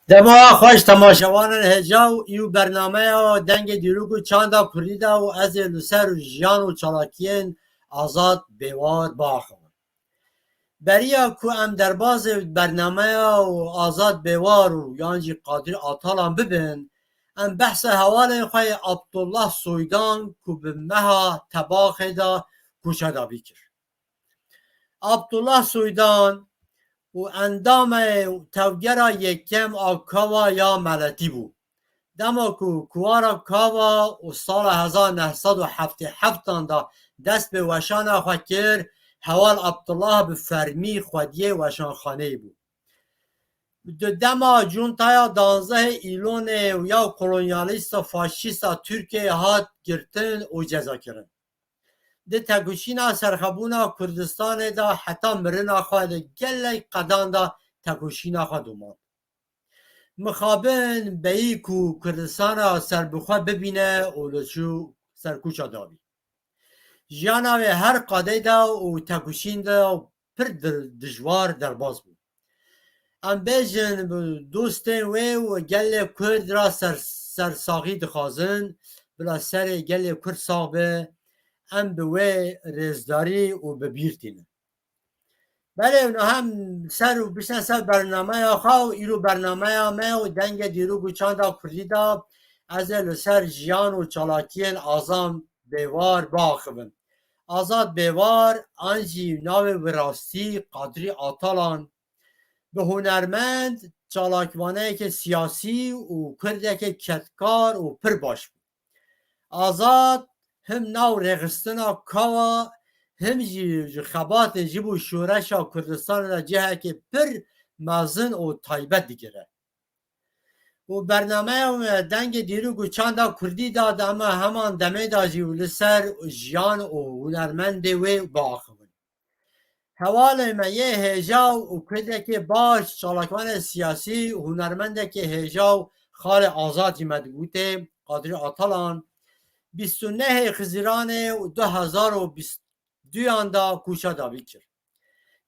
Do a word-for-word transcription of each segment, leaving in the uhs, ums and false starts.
Dema xweş temaşevanên hêja û îro bernameya Dengê Dîrok û Çanda Kurdî de û ez ê li ser jiyan û çalakiyên Azad Bêwar biaxivim. Beriya ku em derbazê bernameya û Azad Bêwar û yan jî Qadrî Atalan bibin, em behsa hevalên xwe yê Abdullah Soydan ku bi meha Tebaxê de koça dawî kir. Abdullah Soydan û endamê tevgera yekem a Kava ya Meletî bû. Dema ku Kuwara Kava û sala hezar neh sed û heftê heftan de dest bi weşana xwe kir, heval Abdullah bi fermî xwediyê weşanxaneyê bû. Di dema cuntaya danzdehê Îlonê û ya kolonyalîsta faşîsta Tirkiyeyê hat girtin û cezakirin. Di tekoşîna serxwebûna Kurdistanê de heta mirina xwe di gelek qedan de tekoşîna xwe domand. Mixabin beyî ku Kurdistana serbixwe bibîne û li çû serkoça dawî. Jiyana wê her qadê de û tekoşîn de pir di-, dijwar derbas bû. Em bêjin, dostên wê û gelê Kurd ra ser-, sersaxî dixwazin, bila serê gelê Kurd sax be, em bi wê rêzdarî û bi bîr tînin. Belê, niha em ser û bişne ser bernameya xwe û îro bernameya me û Dengê Dîrok û Çanda Kurdî de ez ê li ser jiyan û çalakiyên Azad Bêwar biaxivim. Azad Bêwar an jî navê wî rastî Qadrî Atalan bi hunermend, çalakvaneyeke siyasî û Kurdeke kedkar û pir baş bû. Azad him nav rêxistina Kava, him jî ji xebatê ji bo şoreşa Kurdistanê de cihekê pir mezin û taybet digire. Û bernameya me Dengê Dîrok û Çanda Kurdî de, de me heman demê de jî li ser jiyan û hunermendê wê biaxivin. Hevalê me yê hêja û Kurdekê baş, çalakvanê siyasî û hunermendekê hêja û xalê Azad jî me digotê, Qadrî Atalan, bîst û nehê Xizîranê û du hezar û bîst û duyan de koça dawî kir.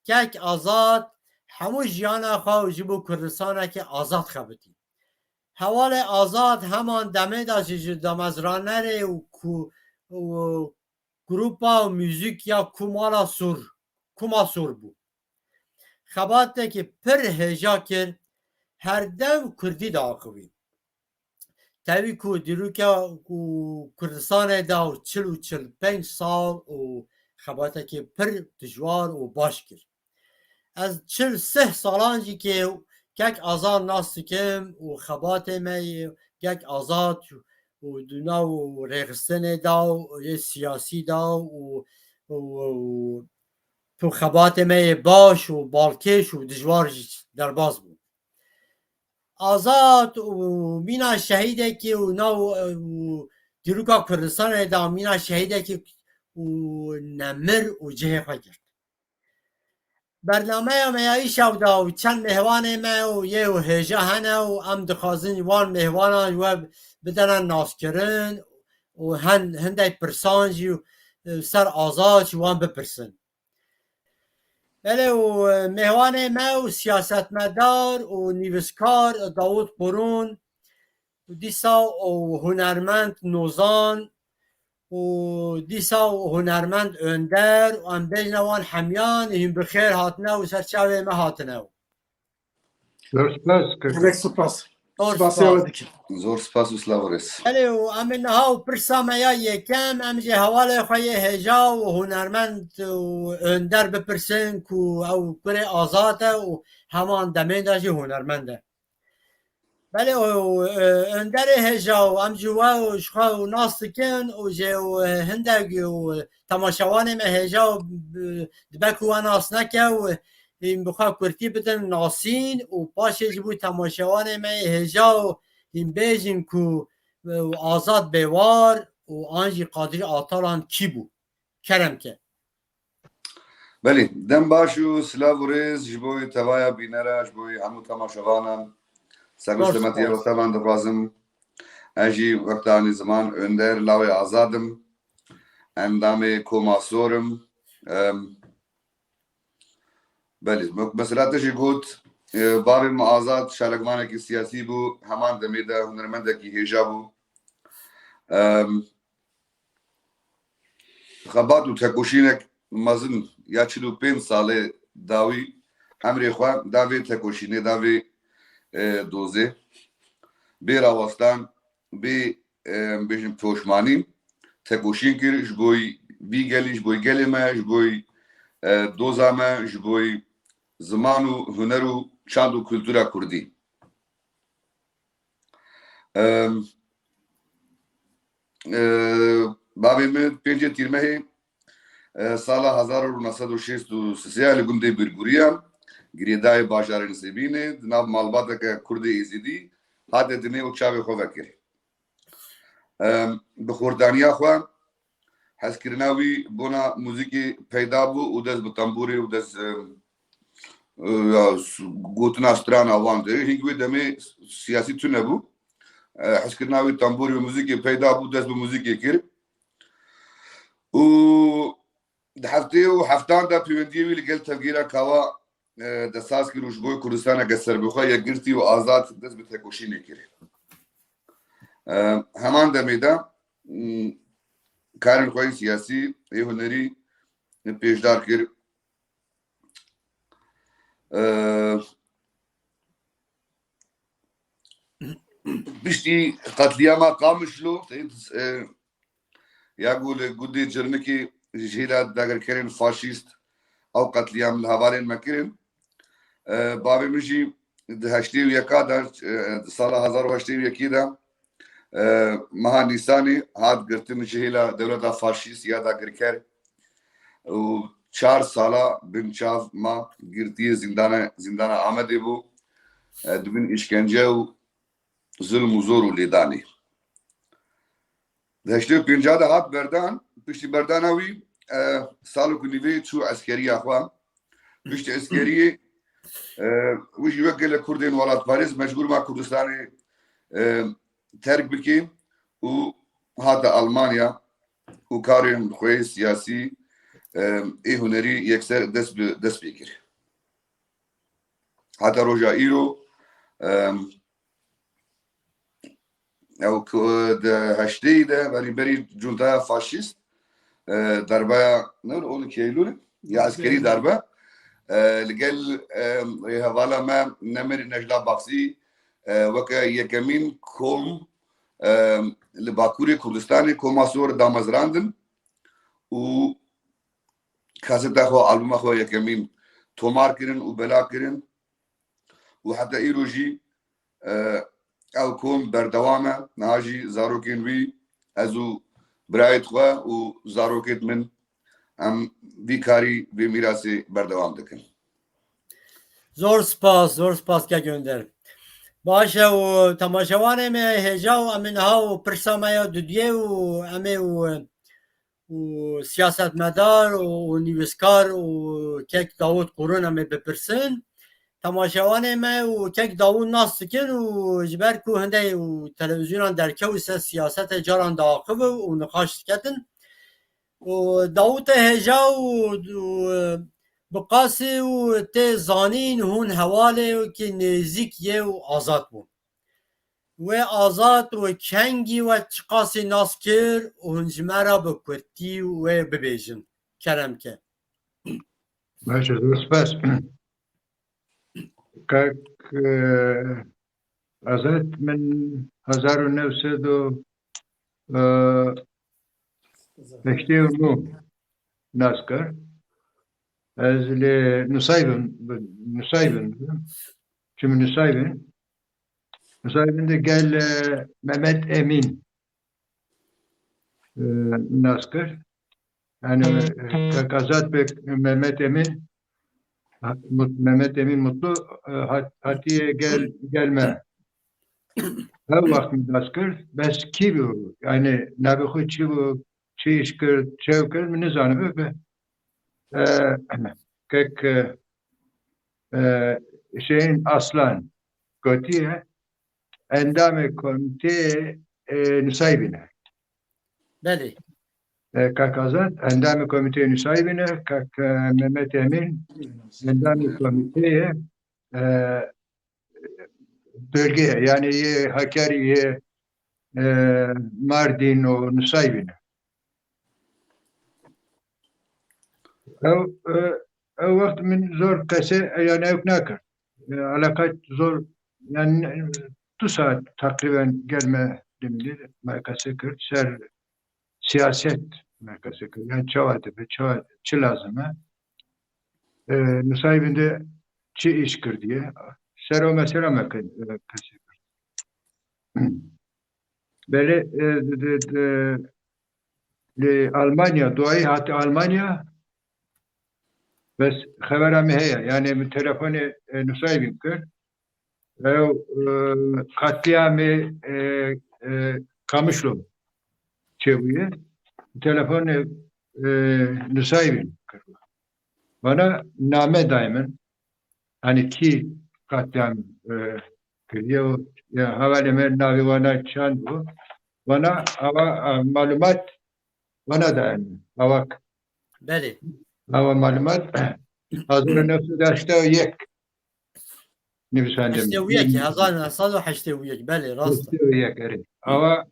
Kek Azad hemû jiyana xwe ji bo Kurdistaneke azad xebitî. Hevalê Azad heman demê de jî ji damezranerê û ku-, û grupa û muzîk ya Kumala Sur, Kuma Sur bû. Xebatekî pir hêja kir, her dem Kurdî diaxivî. Tevî ku dîroka ku Kurdistanê da û çil û çil pênc sal û xebatekê pir dijwar û baş kir. Ez çil sih salan jî kê Kek Azad nas dikim û xebatê me yê Kek Azad û di nav rêxistinê da û yê siyasî da û, û, û tu xebatê me yê baş û balkêş û dijwar jî derbas bû. Azad û mîna şehîdekî û nav û dîroka Kurdistanê da mîna şehîdekî û nemir û cihê xwe girt. Bernameya me ya îşev da û çend mêhwanê me û yê û hêja hene û em dixwazin wan mêhwanan ji we bidene naskirin û hen-, hindek pirsan jî, e, ser Azad ji wan bipirsin. Belê û, e, mêhwanê me û siyasetmedar û nivîskar Dawûd Qurûn û dîsa û hunermend Nozan û dîsa û hunermend Önder û em bêjine wan hemiyan hîn bi xêr hatine û ser çavê me hatine. Zor spas, kaka. Gelek spas. Zor Spasiya spas. We dikim. Zor spas û silav û rêz. Belê û em ê niha û pirsa me ya yekem, em jê hevalê xwe yê hêja û hunermend û Önder bipirsin ku ew kurê Azad e û heman demê de jî hunermend e. Belê û, e, Önderê hêja û em ji we û ji xwe û nas dikin û jê û, e, hindek û temaşevanê me hêja û, e, dibe ku we nas neke û, e, hîn bi xwe kurtî bidin nasîn û paşê ji bo temaşevanê me yê hêja û hîn bêjin ku, e, Azad Bêwar û an jî Qadrî Atalan kî bû? Kerem ke. Belê, dem baş û silav û rêz ji bo tevaya bînera, ji bo hemû temaşevanan. Ser û Baş, silemetiya baş. Wexta van dixwazim. Ez jî wexta anî ziman Önder lawê Azad im. Endamê Koma Sor im. Em, belê, me-, mesela te jî got, E, bavê min Azad şarekvanekî siyasî bû, heman demê de hunermendekî hêja bû. Em, xebat û tekoşînek mezin ya çil û pênc salê dawî emrê xwe da vê tekoşînê, da vê, e, dozê. Bê rawestan, bê, e, em bêjin poşmanî tekoşîn kir ji bo vî gelî, ji bo gelê me, ji bo, e, doza me, ji bo ziman û huner û çand û kultura kurdî. Em, e, bavê min pêncê Tîrmehê, e, sala hezar û neh sed û şêst û sê li gundê Birguriya, girêdayê bajarê Nisêbînê, di nav malbateke Kurdê Êzidî hate dinê û çavê xwe vekir. Em, bi xortaniya xwe, hezkirina wî bona muzîkê peyda bû û dest bi tembûrê û dest, em, e, ya, s-, gotina strana wan de. Hîn wê demê siyasî tune bû. E, hezkirina wî tembûrê û muzîkê peyda bû, dest bi muzîkê kir. Û di heftê û heftan de pêwendiyê wî li gel Tevgera Kawa, e, desaz kir û ji bo Kurdistaneke serbixwe, yekgirtî û azad dest bi tekoşînê kir. E, heman demê de, m, karên xwe yê siyasî, yê hunerî pêşdar kir. E, piştî qetlîama Qamişlo, e, ya ku li gundê Cirnikê ji hêla dagirkerên faşîst ew qetlîam li hevalên me kirin. E, bavê min jî di heştê û yeka de, e, di sala hezar û heştê û yekê de, e, meha Nîsanê hat girtin ji hêla dewleta faşîst ya dagirker û çar sala bin çav ma, girtiyê zîndana, zîndana Amedê bû, e, di bin îşkence û zilm û zor û lêdanê. Di heştê û pênca de hat berdan, piştî berdana wî, e, sal û nîvê çû eskeriya xwe. Piştî eskeriyê, e, wî jî wek gelek Kurdên welatparêz mecbûr ma Kurdistanê, e, terk bike û hate Almanya û karên xwe yê siyasî, e, ê hunerî yekser dest bi dest pê kir. Heta roja îro, e, ew ku di heştê de berî berî cuntaya faşîst, e, darbeya, ne, on iki Eylül ya eskerî darbe, e, li gel, e, rêhevala me Nemir Necla Baxsî, e, weke yekemîn kom, e, li Bakurê Kurdistanê koma sor damezrandin û kaseta xwe, albuma xwe yekemîn tomar kirin û bela kirin û heta îro jî, e, ew kom berdewam e. Niha jî zarokên wî, ez û birayêt xwe û zarokêt min, em vî karî, vê mîrasê berdewam dikin. Zor spas, zor spas kek Önder. Baş e û temaşevanê me hêja û em ê niha û pirsa me ya dudiyê û em ê û û siyasetmedar û, û nivîskar û kek Dawûd Qurûn em ê bipirsin. Temaşevanê me û kek Dawûd nas dikin û ji ber ku hindê û televîzyonan derkewî ser siyasetê caran diaxive û niqaş diketin. Û Dawûd tê hêja û, û bi qasî û tê zanîn hûn hevalê wekî nêzîk yê û Azad bûn. Wê Azad û kengî we çiqasî nas kir û hûn ji me re bi kurtî wê bibêjin. Kerem ke. Baş e, zor spas. Kak, e, Azad min hezar û neh sed û, e, heştê û neh nas kir. Ez li Nusaybin, Nusaybin, çim Nusaybin. Nusaybin de gel, e, Mehmet Emîn, e, nas kir. Yani, e, Kak Azad pek Mehmet Emîn, ha-, Mut-, Mehmet Emîn Mutlu, e, hat-, hatiye gel, gel me. Her wext min nas kir, bes kî bû? Yani, navê xwe çi bû? Çi îş kir? Çew kir? Min nizanibe be. E, kek, e, e, Hüseyin Aslan gotiye, endamê komiteyê, e, Nusaybin e. Belê. E, Kak Azad, endamê komiteyê Nusaybin e, Kak, e, Mehmet Emîn, endamê komiteyê, e, bölgeye, yani yê Hakkari, yê, e, Mardin û Nusaybin. Ew, e, ew wext min zor qese, yani ew nakir. E, alaka zor, yani, e, du saat takriben gelme demli me qese kir. Ser siyaset me qese kir. Yani çawa dibe, çawa, çi lazim e? E, Nusaybin de çi iş kir diye. Ser o mesela me qe-, e, qese kir. Belê, e, di, di, di, li Almanya, duayî hati Almanya, bes xebera me heye. Yani min telefonê, e, Nusaybin kir. Ew, e, katliamê, e, e, Kamişlo çêbûye. Telefonê, e, Nusaybin kir. Bana name dayê min. Hani kî katliam, e, kiriye û, ya, hevalê me navê wana çand bû. Wana awa, a, malumat wana dayê min. Awak. Belê. Awa malumat. Hazar nefsed heştê û yek nivîsandin. Heştê û yek, hezar neh sed û heştê û yek, belê, rast e. Heştê û yek, erê. Awa,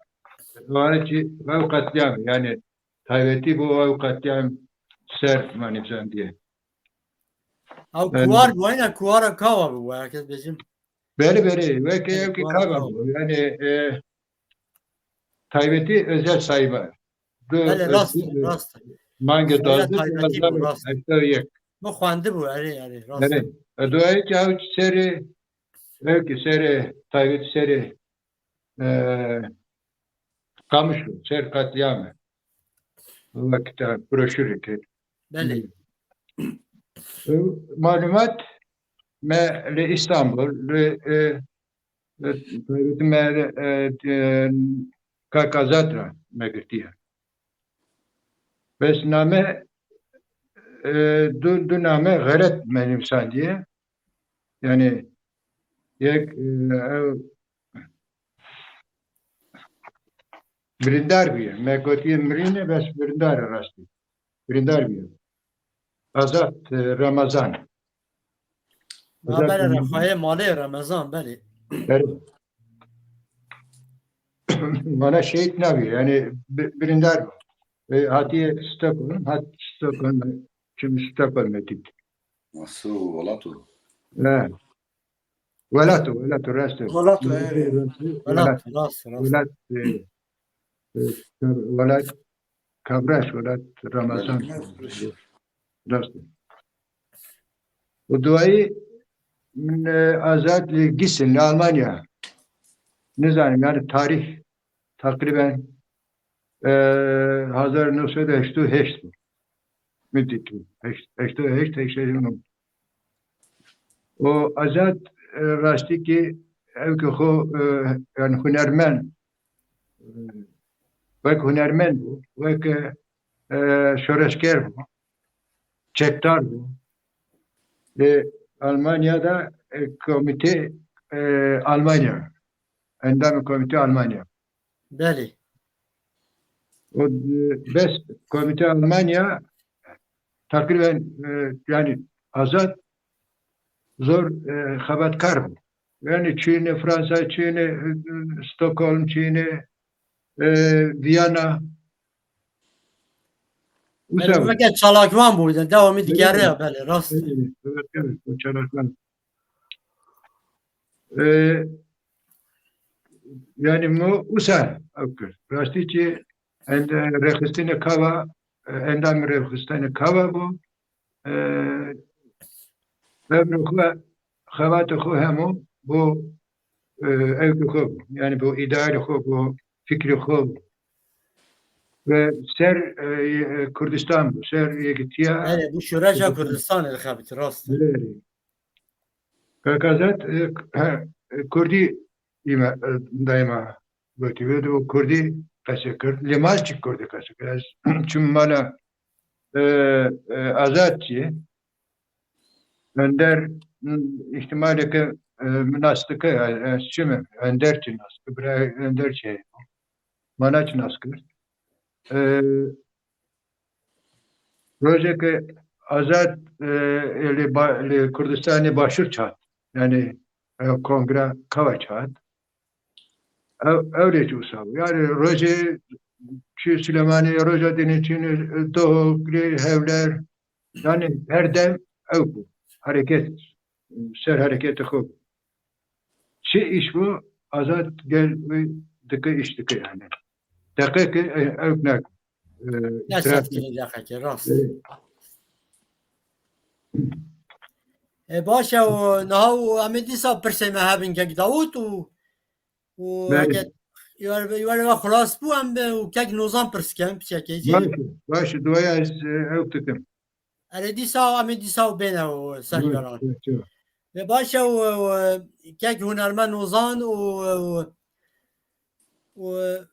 awa ki, ew katliam, yani, taybetî bû, ew katliam ser me nivîsandiye. Ew kuwar bû, aynen kuwara kava bû, herkes bêjim. Belê, belê, weke ew ki kava bû. Yani, e, taybetî özel sayma. Belê, rast, rast. Mangê duwazdeh, hezar û heştê û yek. Min xwendibû, erê, erê, rast. Erê. E, duayê ki ew serê, ew ki serê, taybetî serê, e, Kamişlo, ser katliamê. Wek te broşurê kir. Belê. E, malumat me li Îstanbul, li, e, e, taybetî me, e, e, Kak Azad re me girtiye. Bes name, e, du, du name xelet me nivîsandiye. Yani yek, e, ew birîndar bûye. Me gotiye mirîne, bes birîndar e rastî. Birîndar bûye. Azad, e, Ramazan. Ha, Azad belê, Ramazan. Rexayê malê Ramazan, belê. Belê. Mana şehîd nabî, yani bi-, birîndar bû. E, hatiye Stockholm, hat Stockholm, çim Stockholm dît. Nasıl welat o? He. Welat o, welat o, rast e. Welat o, evet. Welat, rast, rast. Welat, e, e, welat Kavraş, welat Ramazan. Welat Kavraş. Rast e. Û duayî min, e, Azad li Gîssin, li Almanya. Nizanim, yani tarîh takriben, e, hezar neh sed û heştê û heşt bû. Min dît, heşt, heştê û heşt, heştê û neh. Û Azad, e, rastî ki ew ki xwe, e, yani hunermend, e, wek hunermend bû, wek, e, şoreşger bû, çekdar bû. Li Almanya da, e, komîte, e, Almanya, endamê komîte Almanya. Belê. O, e, bes komîte Almanya takriben, e, yani Azad zor, e, xebatkar bû. Yani çîne Fransa, çîne, e, Stockholm, çîne, e, Viyana. Belê, wisa weke çalakvan bû, yani dewamî digere ya, belê, rast. Evet, evet, evet, o çalakvan. E, yani mu usa ew kir. Rastî ki ende rêxistinê kava, e, endamê rêxistinê kava bû. E, ev xwe, xebatê xwe hemû bo, e, ewkê xwe bû. Yani bo îdealê xwe, bo fikrê xwe bû. Ve ser, e, e, Kurdistan bû, ser yekîtiya. Erê, bû şoreşa Kurdistanê dixebitî, rast e. Erê. Kak Azad, e, he, e, Kurdî îme, e, daîma gotî. Wê de û Kurdî qese kir. Lê ma ez çi Kurdî qese kir? Ez çûm mala, e, e, Azad çi? Önder, m, îhtimaleke, e, min nas dike, e, ez çi me? Önder çi nas dike? Bira Önder çi? Mana çi nas kir? E, Rojeke Azad, e, li ba-, li Kurdistanê Başûr çat. Yani ev kongre kaweç hat. Ew, ew rê çû saw. Yani rojê çû Silêmaniyê, roja dinê çû Dohok, lê Hewler. Yani her dem ew bû. Hareket, ser hareketê xwe bû. Çi îş bû, Azad gel wê dike îş dike yani. Deqeke, e, ew ne, e, Ne îtiraf sed ne. Kirî deqeke, rast. E, E, baş e, û niha û em ê dîsa pirsê me hebin kek Dawûd û, û Belê. Heke, wer, wer ve xilas bû, em bi, û kek Nozan pirs kem, piçekê jî. Baş e, baş e, duaya ez, e, ew dikim. Erê dîsa, em ê dîsa û bêne û ser Baş, yaran. Baş, baş. Ve baş e, û, û, kek hunermend Nozan û, û, û,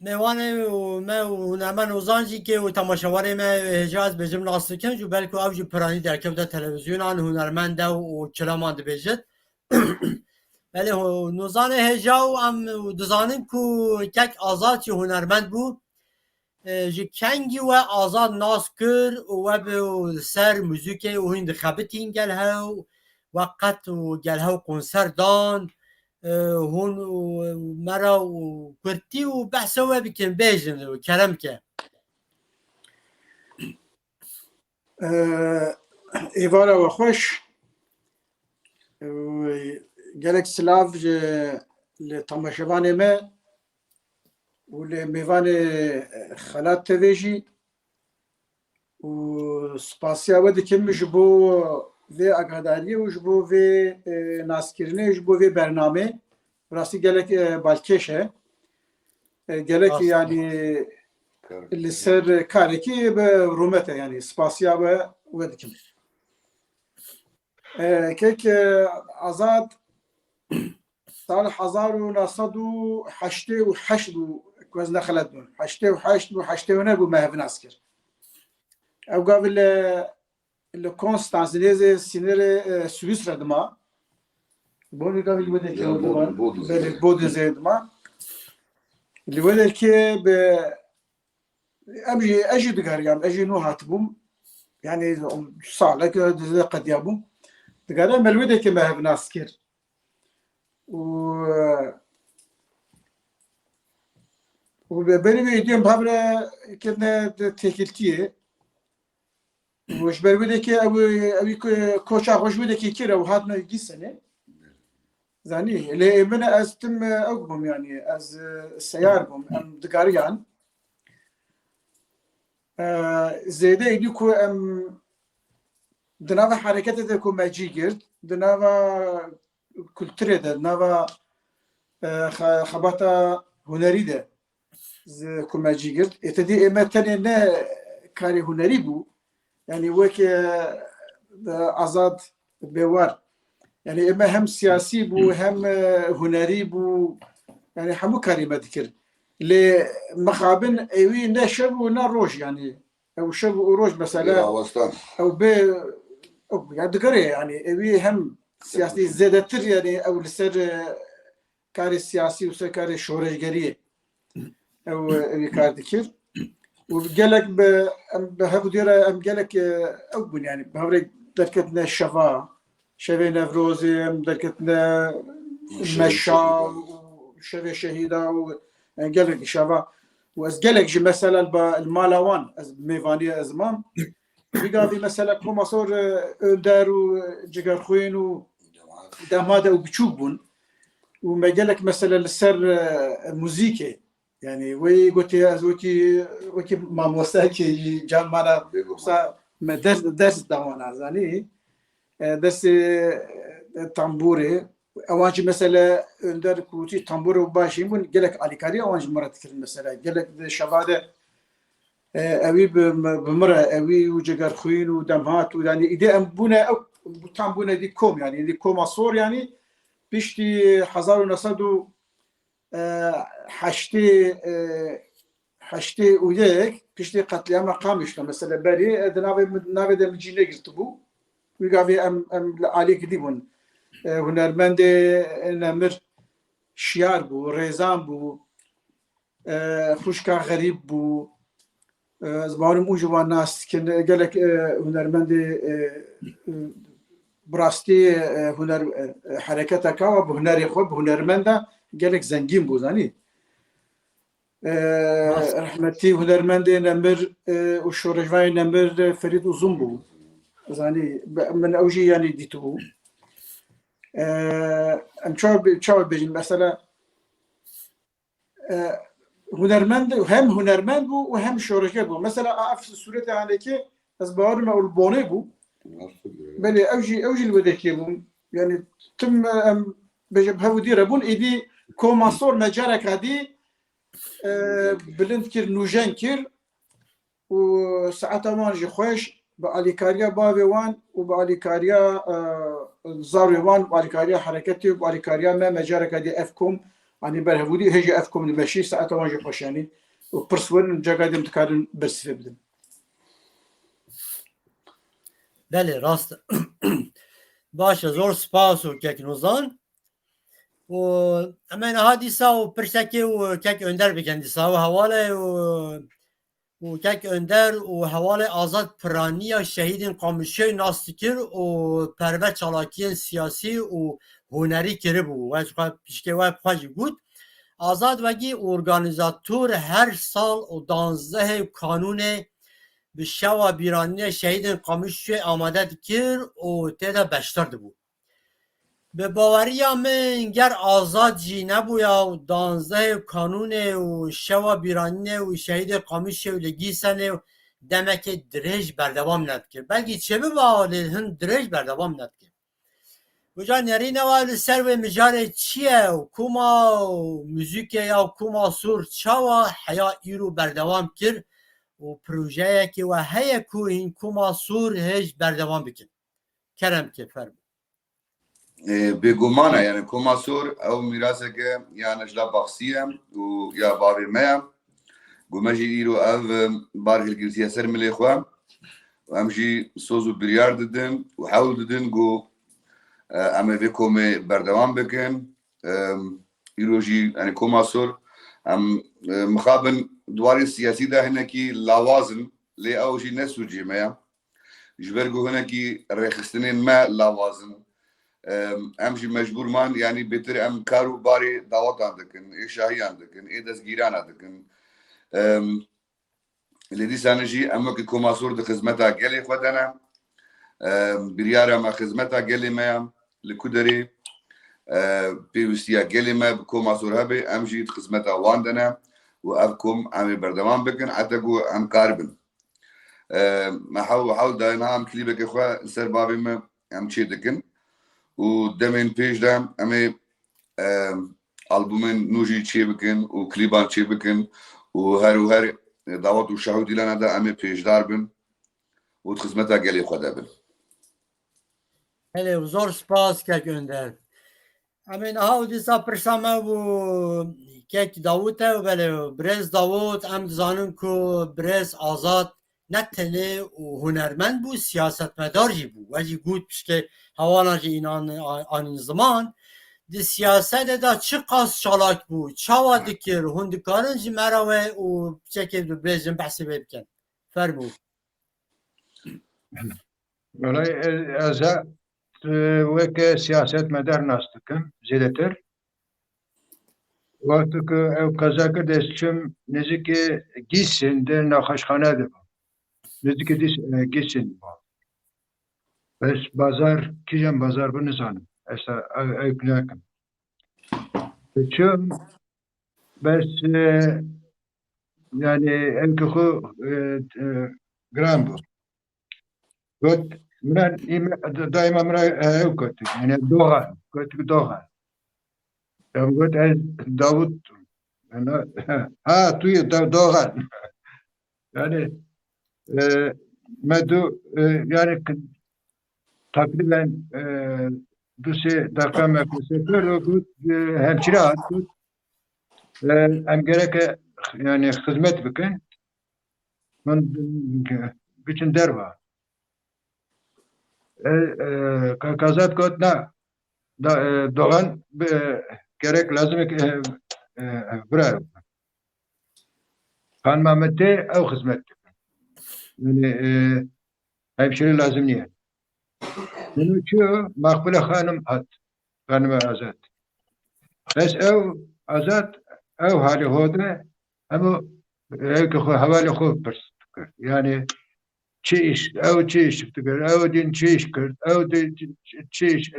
Mêvanê û me û hunermend Ozan jî kê û temaşevarê me hêja ez bêjim nas dikim, ji belku ew jî piranî derkevde televîzyonan, hunermend e û çileman dibêjit. Belê ho-, Nozanê hêja û em dizanin ku kek Azad jî hunermend bû. E, ji kengî we Azad nas kir û we bi ser muzîkê û hîn dixebitîn gel hew, we qet û gel hew konser dan, e, hûn û me re û kurtî û behsa we bikin, bêjin û kerem ke. E, êvara we xweş. E, gelek silav ji, li temaşevanê me û li mêvanê Xelat T V jî. Û spasiya we dikim ji bo vê agadariyê û ji bo vê, e, naskirinê, ji bo vê bernamê. Rastî gelek, e, balkêş e. E, gelek Rast e. Yanî Kar- li ser karekî bi rûmet e, yanî spasiya we, we dikim. E, kek, e, Azad, sal hezar û neh sed û heştê û heşt bû, ku ez nexelet bim. Heştê û heşt bû, heştê û neh bû me hev nas kir. Ew gavî li, li Konstans, nêzê sînorê, e, Swîsre dima. Bonî gavî li wê derkê Ya, dima. Bod-, Bodizê. Belê, Bodizê dima. Li wê derkê bi Em jî, ez jî digeriyam, ez jî nû hatibûm. Yanî salek ez qediyabûm. Digerim, me li wê derkê me hev nas kir. Û, û be-, berî wê êdî em bi hev re ketine di têkiltiyê. Û ji ber wê derkê ew, ew ê ku-, koça xwe ji wê derkê kir, ew hatine Gîsenê. Zanî, lê ê min ez tim, e, ew bûm, yanî ez, e, seyar bûm, em digariyan. E, zêde êdî ku em di nava hereketê de ku me cî girt, di nava kulturê de, di nava, e, xe-, xebata hunerî de zi-, ku me cî girt. Ê te dî ê me tenê ne karê hunerî bû, yanî weke, e, Azad bêwar. Yanî ê me hem siyasî bû, hem, e, hunerî bû. Yanî hemû karê me dikir. Lê mixabin êwî ne şev û ne roj, yanî ew şev û roj mesele. Bêra westan. Ew bê, ew, ya digere, yanî êwî hem siyasî zêdetir, yanî ew li ser, e, karê siyasî û ser karê şoreşgeriyê ew, e, ew ê kar dikir. Û gelek bi, em bi hev dê re em gelek, e, ew bûn, yanî bi hev re derketine şeva, şevê Newrozê, em derketine Şevê meşa Şehîda. Û şevê şehîda û, e, gelek şeva. Û ez gelek jî mesela li ba-, li mala wan ez mêvanî ez mam. Vî gavî mesela Koma Sor, e, Önder û, e, Cigerxwîn û Demade û biçûk bûn. Û me gelek mesele li ser, e, muzîkê. Yanî wê gotê ez wekî, wekî mamostekî can mana Bêguman. Sa me ders, ders dawana zanî. E, dersê, e, tamborê. Ewan jî mesele Önder Kuruçî tamborê û başîn bûn. Gelek alîkarî ewan jî min re dikirin mesela. Gelek di şeva de E, ewî bi, bi min re, ewî û Cegerxwîn û Demhat û, yanî, îdî em bûne, ew tam bûne dî kom, yanî, dî Koma Sor, yanî, piştî hezar û neh sed û heştê, e, heştê û yek, piştî qetlîama Qamişlo, mesela, berî, e, di navê min, navê de min cî negirtibû. Wî gavê em, em li alî gidî bûn. E, hunermendê Nemir Şiyar bû, Rêzan bû, e, xwişka Xerîb bû. E, ez bawerim û ji wan nas dikin. Gelek, e, hunermendê, e, e, bi rastî, e, huner, e, e, hereketa Kawa bi hunerê xwe, bi hunermenda gelek zengîn bû, zanî. E, Rast. Rehmetî hunermendê nemir, e, û şoreşvanê nemir, e, Ferîd Uzun bû. Zanî, be-, min ew jî, yanî, dîtibû. E, em çawa bê-, çawa bêjin? Mesela, e, hunermend, hem hunermend bû û hem şoreşger bû. Mesela, a, ev sûretê hanekê, ez bawer me û li Bonê bû. Belê, ew jî, ew jî li Wedekê bûn. Yanî, tim, e, em bêje bi hev û dî re bûn. Êdî Koma Sor me careka dî, e, bilind kir, nûjen kir û saeta wan jî xweş, bi alîkariya bavê wan û bi alîkariya, e, zarê wan, bi alîkariya hereketê û bi alîkariya me, me careke dî ev kom, anî ber hev û dî, hê jî ev kom dimeşî, saeta wan jî xweş, yanî, û pirs werin, careka dî em dikarin bersivê bidin. Belê, rast. Baş e, zor spas û kek Nozan. Û em ê niha dîsa û pirsekê û kek Önder bikin dîsa û hewale û, û kek Önder û hewale Azad piraniya şehîdên Qamişloyê nas dikir û perve çalakiyên siyasî û hunerî kiribû. We ji xwe pişkê we bi xwe jî got. Azad wekî organîzator her sal û danzdehê Kanûnê bi şewa bîranînê şehîdên Qamişloyê amade dikir û tê de beşdar dibû. Bi baweriya min ger Azad jî nebûya û danzdehê Kanûnê û şewa bîranînê û şehîdê Qamişê û li Gîsenê û demekê dirêj berdewam nedikir. Belkî çêbiba, lê hin dirêj berdewam nedikir. Uca nerîna we li ser wê mijarê çi ye û kuma û muzîkê ya Kuma Sor çawa heya îro berdewam kir û projeyekê we heye ku hîn Kuma Sor hêj berdewam bikin? Kerem ke, fermo. Ê, bêguman e, yani Kuma Sor ew mîraseke ya Necla Baxsî ye û ya bavê me ye. Ku me jî îro ev, e, bar hilgirtiye ser milê xwe. Û em jî soz û biryar didin û hewl didin ku, e, em ê vê komê berdewam bikin. E, îro jî, yani Koma Sor, em, e, mixabin di warê siyasî de hinekî lawaz in, lê ew jî ne sûcê me ye. Ji ber ku hinekî rêxistinên me lawaz in, em, em jî mecbûr man, yanî bêtir em kar û barê dawetan dikin, ê şahiyan dikin, ê destgîrana dikin. Em, lê dîsanê jî em wekî Koma Sor di xizmeta gelê xwe de ne. Em, biryara me xizmeta gelê me ye. Li ku derê, e, pêwîstiya gelê me bi Koma Sor hebe, em jî di xizmeta wan de ne û ev kom em ê berdewam bikin heta ku em karibin. E, me hewl, hewl daye niha em klîbeke xwe li ser bavê me em çê dikin û demên pêş de em ê, e, albûmên nû jî çê bikin û klîban çê bikin û her û her dawet û şah û dîlana de em ê pêşdar bin û di xizmeta gelê xwe de bin. Belê, zor spas kek Önder. Em ê niha û dîsa pirsa me bû kek Davût e, belê, birêz Davût, em dizanin ku birêz Azad ne tenê û hunermend bû, siyasetmedar jî bû. We jî got piştê hewalan jî înan a-, anîn ziman. Di siyasetê de çiqas çalak bû, çawa dikir, hûn dikarin ji me re we û piçekê bibêjin, behsê wê bikin. Fermû. Wela ez, ez e, weke siyasetmedar nas dikim zêdetir. Wextê ku ew qeza kir, ez çûm nêzîkî Gîsên de nexweşxane de bû. Nêzîkî Dîs-, e, Gîsên bû. Bes bazar, kîjan bazar bû nizanim. Ez ew, ew nakim. Çûm, bes, e, yani ew ki xwe, e, e, giran bû. Got, min, daima min, e, ew got, yani Doğan, got, Doğan. Ya got, ez Davut. Yani, ha, tu yê Da-, Doğan. Yani, e, me du, e, yani k-, takriben, e, du sê deqa me qise kir, o got, e, hemşire hat, got, e, em gereke, yani, xizmet bikin. Hûn biçin derva. E, e, Ka-, Kazat got, na, da, e, Doğan, e, gerek lazim e, e, e, bira. Xanima me tê ew xizmet dikin. Yani, e, hemşire lazim niye. Min çi Makbule Xanim hat, Xanime Azad. Bes ew Azad, ew halê xwe de, hemû ewkê xwe, hevalê xwe pirs dikir. Yani çi iş, ew çi iş dikir, ew din çi iş kir, ew din çi, çi iş,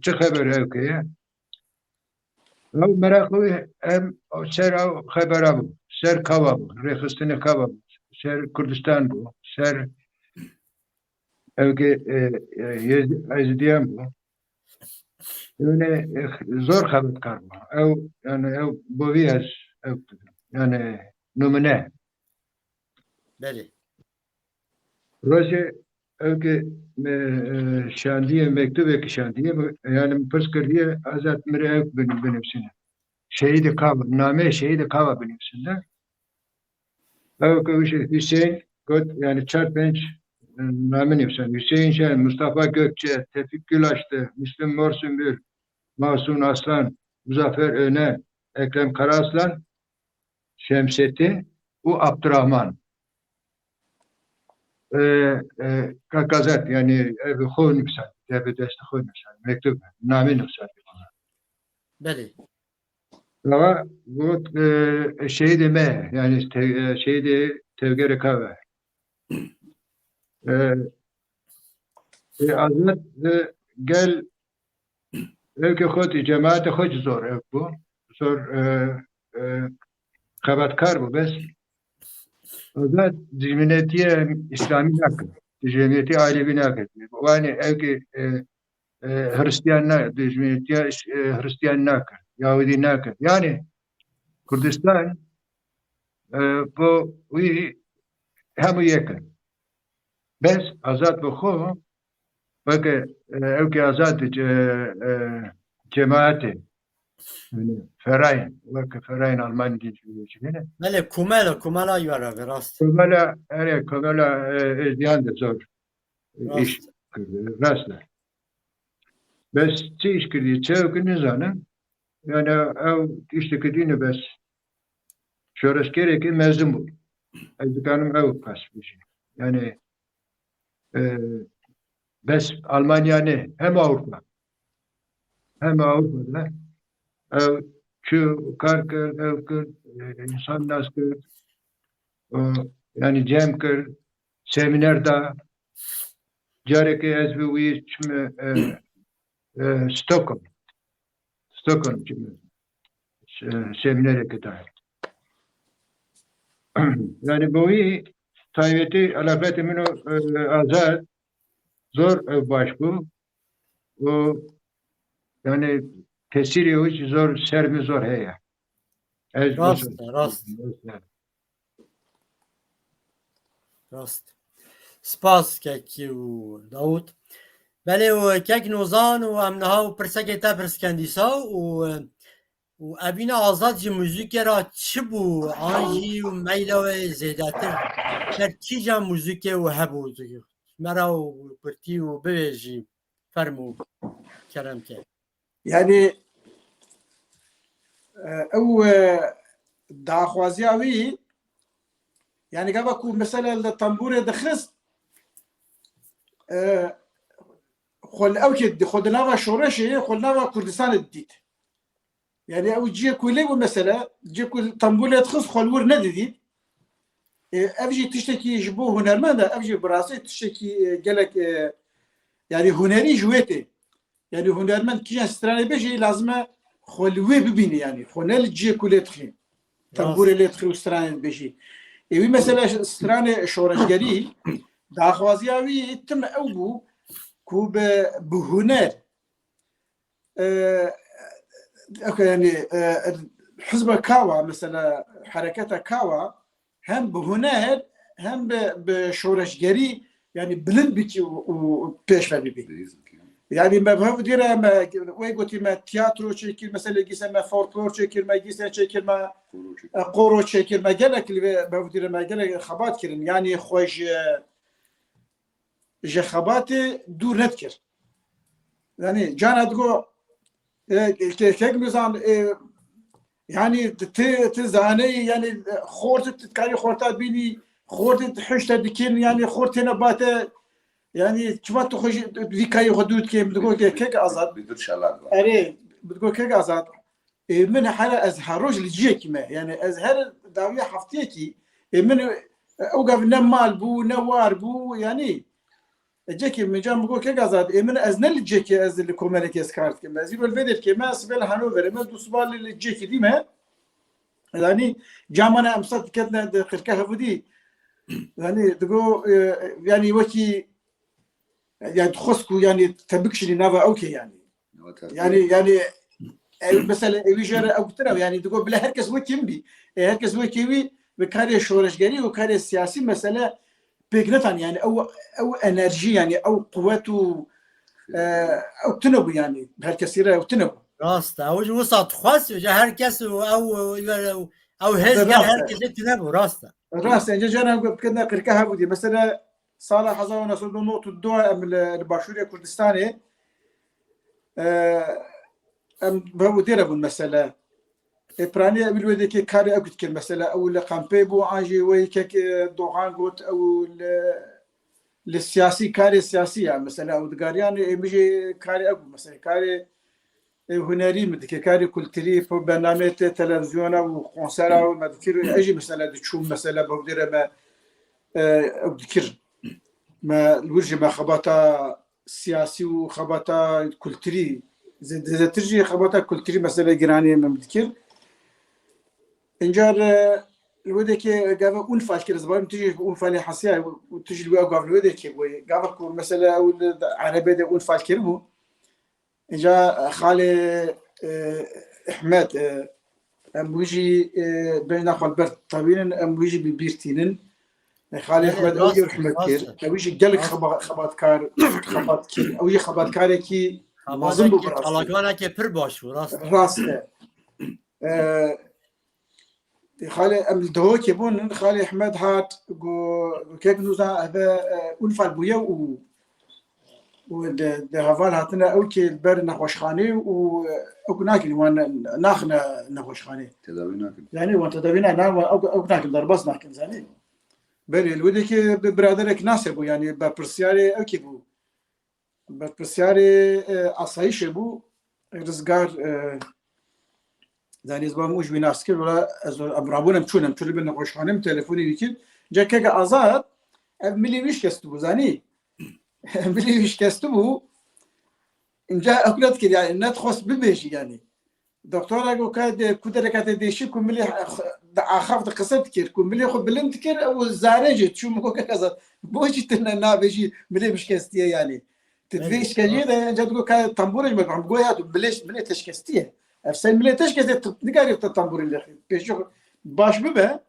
çi xeber ewkê ye? Ew meraqê wî em ser ew xebera bû, ser kava bû, rêxistinê kava bû, ser Kurdistan bû, ser ewkê, e, e, Yez-, Ezîdiyan bû. Yani, e, zor xebetkar bû. Ew, yani ew bo vî ez ew dikim. Yani numune. Belê. Rojê ewkê me, e, şandiye, mektubekî şandiye, yani min pirs kiriye, Azad, min rê ewk bin-, binivîsîne. Şehîdê Kava, nameyê Şehîdê Kava binivîsîne. Ewkê wî jî Hüseyin got, yani çar pênc, e, name nivîsand. Hüseyin Şen, Mustafa Gökçe, Tevfik Gülaştı, Müslüm Morsümbül, Mahsun Aslan, Muzaffer Öne, Ekrem Karaaslan, Şemsettin û Abdurrahman. E, e, Kak Azad, yani ev xwe nivîsand, ev destê xwe nivîsand, mektub, namê nivîsand. Belê. Lava got, e, şehîdê me, yani te-, e, şehîdê Tevgerê Kave. E, e, Azad, e, gel ewkê xwe, cemaetê xwe jî zor ew bû. Zor, e, e, xebatkar bû, bes Azad dijminetiye îslamî nakir. Dijminetiye alevî nakir. Wanê ewkê, e, e, Hristiyan ne, dijminetiye, e, Hristiyan nakir. Yahudî nakir. Yani Kurdistan, e, bo wî hemû yek in. Bes Azad bi xwe weke, e, ewkê Azad, e, e, cemaetê. Yani Verein, weke Verein Alman diyecek ne? Belê, komela, komela ya ra ve rast. Komela, erê, komela, e, Êzdiyan de zor, e, iş Rast. Kirdi, rast e. Bes çi iş kirdi, çi ewkî nizanim. Yani ew tiştekî dîne bes. Şoreşgerekî mezin bû. Ez dikanim ew qas bijî. Yani, e, bes Almanya ne, hem Avrupa. Hem Avrupa de ew çi kar kir, ew kir, e, insan nas kir. E, yani cem kir, semîner da. Carekê ez bi wî çime, e, e, Stockholm. Stockholm çime. Se-, semînereke da. Yani bi wî taybetî eleqetê min û, e, Azad zor, e, baş bû. Û yani tesîrê wî jî zor ser min zor heye. Ez Rast e, rast. Rast. Spas kekî û Dawûd. Belê û kek Nozan û em niha û pirsekê te pirs ken dîsa û, û evîna Azad jî muzîkê ra çi bû an jî û meyla wê zêdetir ser kîjan muzîkê û hebû ji me ra û kurtî û bibêjî. Fermû, kerem ke. Yani, e, ew, e, daxwaziya wî, yani gava ku mesela li tembûrê dixist, e, xwe li ew kê, xwe di nava şoreşê, xwe li nava Kurdistanê didît. Yani ew cihê ku lê bû mesela, cihê ku tembûrê dixist xwe li wir nedidît. E, ev jî tiştekî ji bo hunermend e, ev jî bi rastî tiştekî, e, gelek, e, yani hunerî ji wê tê. Yani hunermend kîjan stranê bêje, lazim e xwe li wê bibîne yani. Xwe ne li cihê ku lê dixî. Tembûrê lê dixî û stranê dibêjî. Ê wî mesela stranê şoreşgerî, daxwaziya wî tim ew bû ku bi, bi huner, e, yani, e, hizba Kawa, mesela hereketa Kawa, hem bi huner hem bi, bi şoreşgerî, yani bilind bikî û, û pêş ve bibî. Yani me bi hev dîre me, wê gotî me tiyatro çêkir, mesela gîse me folklor çêkir, me gîse çêkir me, e, koro çêkir, me gelek li vê bi hev dîre me gelek xebat kirin. Yani xwe ji, ji xebatê dûr nedikir. Yani cana digo, e, ke-, kek nizan, e, yani ti, ti zaneyî, yani xort ti karî xorta bînî, xort ti hişte dikin, yani xort têne bate, Yani çima tu xwe jî vî kayê xwe dûr dikê, min digot kek Azad. Bi dur şalak var. Erê, min digot kek Azad. E, min here ez her roj li ciyekî me. Yani ez her dawiya heftiyekî, e, min, e, ew gav ne mal bû, ne war bû, yani. E, cekê min can bigot kek Azad. E, min ez ne li cekê ez li komelekê ez kar dikim. Ez îro li vê derkê me, sibê li Hanoverê me, du siba li, li cekî dî me. Yani camana em sed diketine di qirke hevûdî. Yani digo, e, yani wekî, yani dixwest ku yani te bikişînî nava ew ke yani. Yani, yani ev mesela ewî jê re ew tira yani digo bile herkes wekî min bî. E, herkes wekî wî bi karê şoreşgerî û karê siyasî mesele pêk netan yani ew, ew enerjî yani ew quwet û, e, ew tune bû yani. Herkesî re ew tune bû. Rast e. Ew ji wisa dixwest, ca her kes û ew, ew, ew, ew hêz Rast gel e. Her kesê tune bû, rast e. Rast e, înca caran ku biketine qirke hebû diye. Mesela sala hezar û neh sed û nod û du em li, li Başûrê Kurdistanê, e, em bi hevû dêre bûn mesela. E, piranî ew li wê dekê karê ew dikir mesela. Ew li kampê bû, an jî wê kek, e, Doğan got, ew li, li siyasî, karê siyasî ya mesela. Ew digariyan, e, min jî karê ew bû mesela. Karê e, hunerî min dikir, karê kulturî, po-, bernameyê te-, televizyona û konsera û me dikir, ez jî mesela diçûm, mesela bavdêre me, e, ew dikir. Me li wir jî me xebata siyasî û xebata kulturî, zê-, zêdetir jî xebata kulturî mesela giranî min dikir. Încar, e, li wê dekê gava Unfal kir, ez barim tu jî bi Unfalê hesiya, û tu jî li wê gav li wê dekê bûyî. Gava ku mesela ew li erebê de Unfal kiribû, Înca xalê, e, Ehmed, e, em wî jî, e, bêjna xwe li ber tewînin, em wî jî bi bîr tînin. E, xalê Belê, Ehmed ew rast yê e, rehmet rast kir. e. Ew jî gelek Rast. xeba-, xebatkar, xebat kir. Ew jî xebatkarekî mezin bû Xebatekî, bi rastî. Çalakanekê pir baş bû, rast e. Rast e. E, Xalê, em li Dihokê bûn, xalê Ehmed hat, got, kek Nûza, eve, e, Unfal bûye û, û di, di heval hatine ew kê li ber nexweşxanê û, e, ew ku nakin, wan naxine nexweşxanê. Tedawî nakin. Yani wan tedawî na, na, wan ew, ew nakin, derbas nakin, zanî. Belê, li wê dekê bi biraderek nas hebû, yani berpirsyarê ew kê bû. Berpirsyarê, e, asayîşê bû, Rizgar, e, zanî ez bam û ji wî nas kir, wela ez em rabûn em çûn, em çûn li bin nexweşxane, min telefonê wî kir. Ca keke Azad, ev milê wî şikestibû, zanî? Milê wî şikestibû. Înca ew ne dikir, yani, nedixwest bibêjî, yani. Doktora got, ka de, ku dereka te dêşî, ku milê di axaf de qise dikir, ku milê xwe bilind dikir, ew zarê jî çû, min got, keke Azad, bo jî tu ne nabêjî, milê min şikestiye, yani. Tu divê Belê, îşkenceyê de, înca digot, ka tembûrê ji me bixwe, min got, ya tu milê, milê te şikestiye. Ev ser milê te şikestiye, tu nikarî te tembûrê lêxî. Pêşî xwe baş bibe.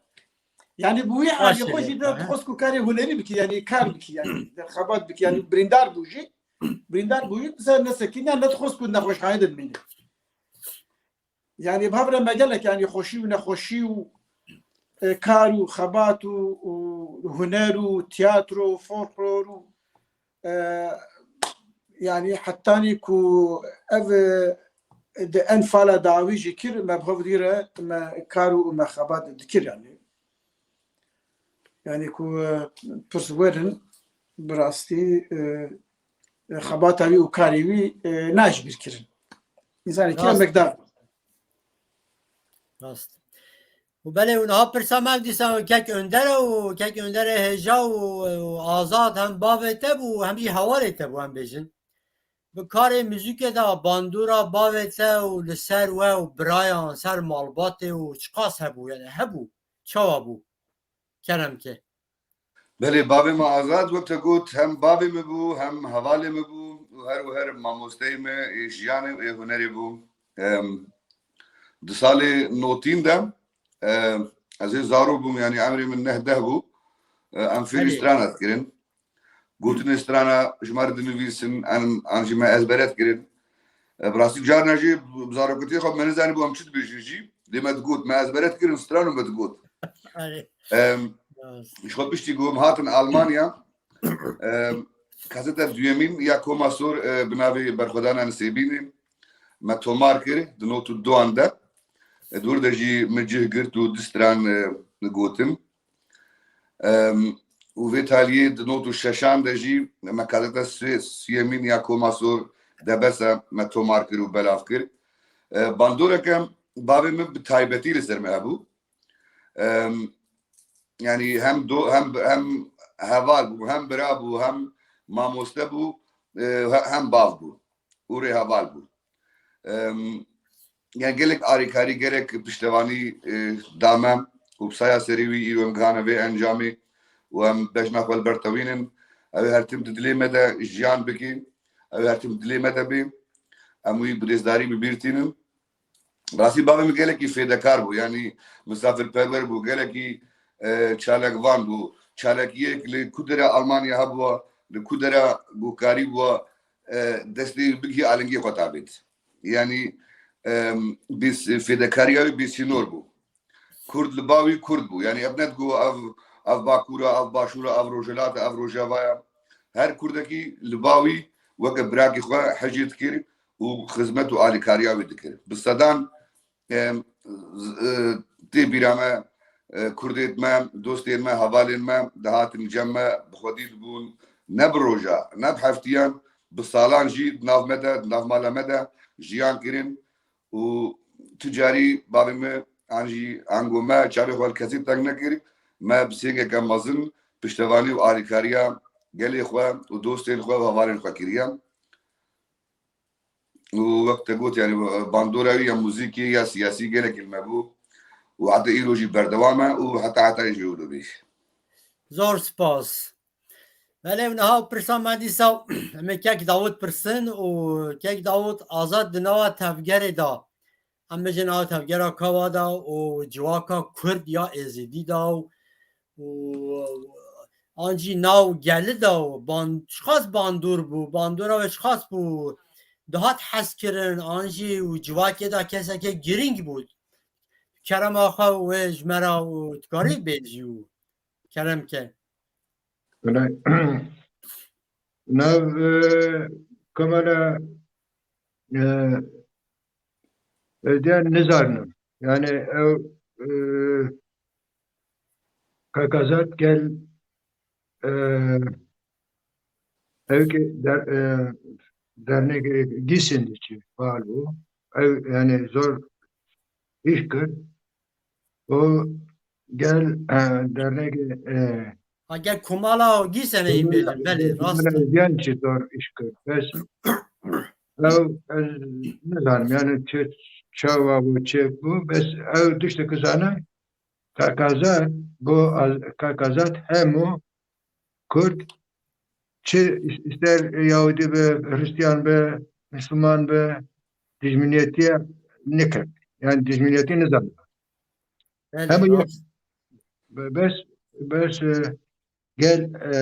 Yani bi wî halî Baş xwe jî e, de aha. Dixwest ku karê hunerî bikî, yani kar bikî, yani xebat bikî, yani birîndar bû jî. Birîndar bû jî, disa nesekîne, nedixwest ku nexweşxanê de bimîne. Yani bi hev re me gelek, yani xweşî û nexweşî û, e, kar û xebat û, û huner û tiyatro û folklor û, e, yani hetanî ku ev, e, di Enfala dawî jî kir, me bi hev dî re me kar û me xebat dikir, yani. Yani ku, e, pirs werin, bi rastî, e, e, xebata wî û karê wî, e, nayê ji bîr kirin. Însanekî Rast. emekdar. Rast. Û belê, û niha pirsa me dîsa kek Önder e û kek Önderê hêja û, û Azad hem bavê te bû, hem jî hevalê te bû, em bêjin. Bi karê muzîkê de bandora bavê te û li ser we û birayan, ser malbatê û çiqas hebû, yani hebû, çawa bû? Kerem ke. Belê, bavê me Azad, wek te got, hem bavê min bû, hem hevalê min bû û her û her mamosteyê min ê jiyanê û ê hunerê bû. Em, di salê notîn de, e, ez ê zarok bûm, yani emrê min neh deh bû. E, em fêrî Belê. strana dikirin. Gotinê strana ji me re dinivîsin, em, an jî me ezbere dikirin. E, bi rastî carna jî bi zarokatiyê xwe me nizanîbû em çi dibêjin jî. Lê me digot, me ezbere dikirin stran û me digot. Erê. Em, Rast. Ji xwe piştî ku em hatin Almanya, em, kaseta duyemîn ya Koma Sor, e, bi navê Berxwedana Nisêbînê me tomar kir, di not û duan de. E, di wir de jî min cih girt û du stran, e, gotin. Em, û vê taliyê di not û şeşan de jî me kaseta sê-, siyemîn ya Koma Sor Debes e me tomar kir û belav kir. E, bandoreke bavê min bi taybetî li ser me hebû. Em, yanî hem do-, hem, hem heval bû, hem bira bû, hem mamoste bû, e, he-, hem bav bû û rêheval bû. Em, yani gelek alîkarî, gelek piştevanî, e, da me û bi saya serî wî îro em gihane vê encamê û em bejna xwe li ber tewînin. Ew ê her tim di dilê me de jiyan bike, ew ê her tim di dilê me de bê. Em wî bi rêzdarî bi bîr tînin. Rastî bavê min gelekî fêdekar bû, yanî misafirperwer bû, gelekî, e, çalakvan bû. Çalakiyek li ku dera Almanya hebûwa, li ku dera guhkarî bûwa, e, destê wî bigihî alengê xwe tavêt. Yanî, em, bês-, fêdekariya wî bêsînor bû. Kurd li ba wî Kurd bû. Yanî ev ne digo ev, ev Bakur e, ev Başûr e, ev Rojhilat e, ev Rojava ye. Her Kurdekî li ba wî weke birakî xwe hejê dikir û xizmet û alîkariya wî dikir. Bi sedan, em, z-, e, tê bîra me, e, Kurdên me, dostên me, hevalên me dihatin cem me, bi xwedî dibûn, ne bi roja, ne bi heftiyan, bi salan jî di nav me de, di nav mala me de jiyan kirin û tu carî bavê me an jî ango me çavê xwe li kesî teng nekir, me bi sêngeke mezin piştevanî û alîkariya gelê xwe û dostên xwe û hevalên xwe kiriye. Û wek te got, yani, bandora wî ya muzîkê ya siyasî gelekî li me bû û heta îro jî berdewam e û heta heta jî wilo bê. Zor spas. Belê, û niha pirsa me dîsa em ê kek Dawud pirsin û kek Dawud Azad di nava tevgerê de, em bêjin nava tevgera Kawa de û civaka Kurd ya Êzidî de û, û an jî nav geli de û ban-, çiqas bandor bû, bandora wê çiqas bû, dihat hezkirin, an jî û civakê de keseke girîng bû. Kerema xwe wê ji me re û dikarî bêjî û kerem ke. Belê. Nav, e, Komela, e, Êzdiyan nizanim. Yani ew, e, Kak Azad gel, e, ew ki der-, e, dernekê Gîsên diçî faal bû. Ew yani zor iş kir. O gel, e, dernekê, e, Ha, gel Komala Gîsenê yî bêjin, belê, rast e. Êzdiyan çi zor iş kir. Bes ew, ez nizanim, yani çi, çawa bû, çi bû, bes ew tiştekî zane, Kak Azad, bu Az-, Kak Azad hemû Kurd, çi is-, ister Yahudî be, Hristiyan be, Misliman be, dijminiyetiye nikir. Yani dijminiyetî nizane. Belê, hemû yek. Rast. Be-, bes, bes, e, gel, e,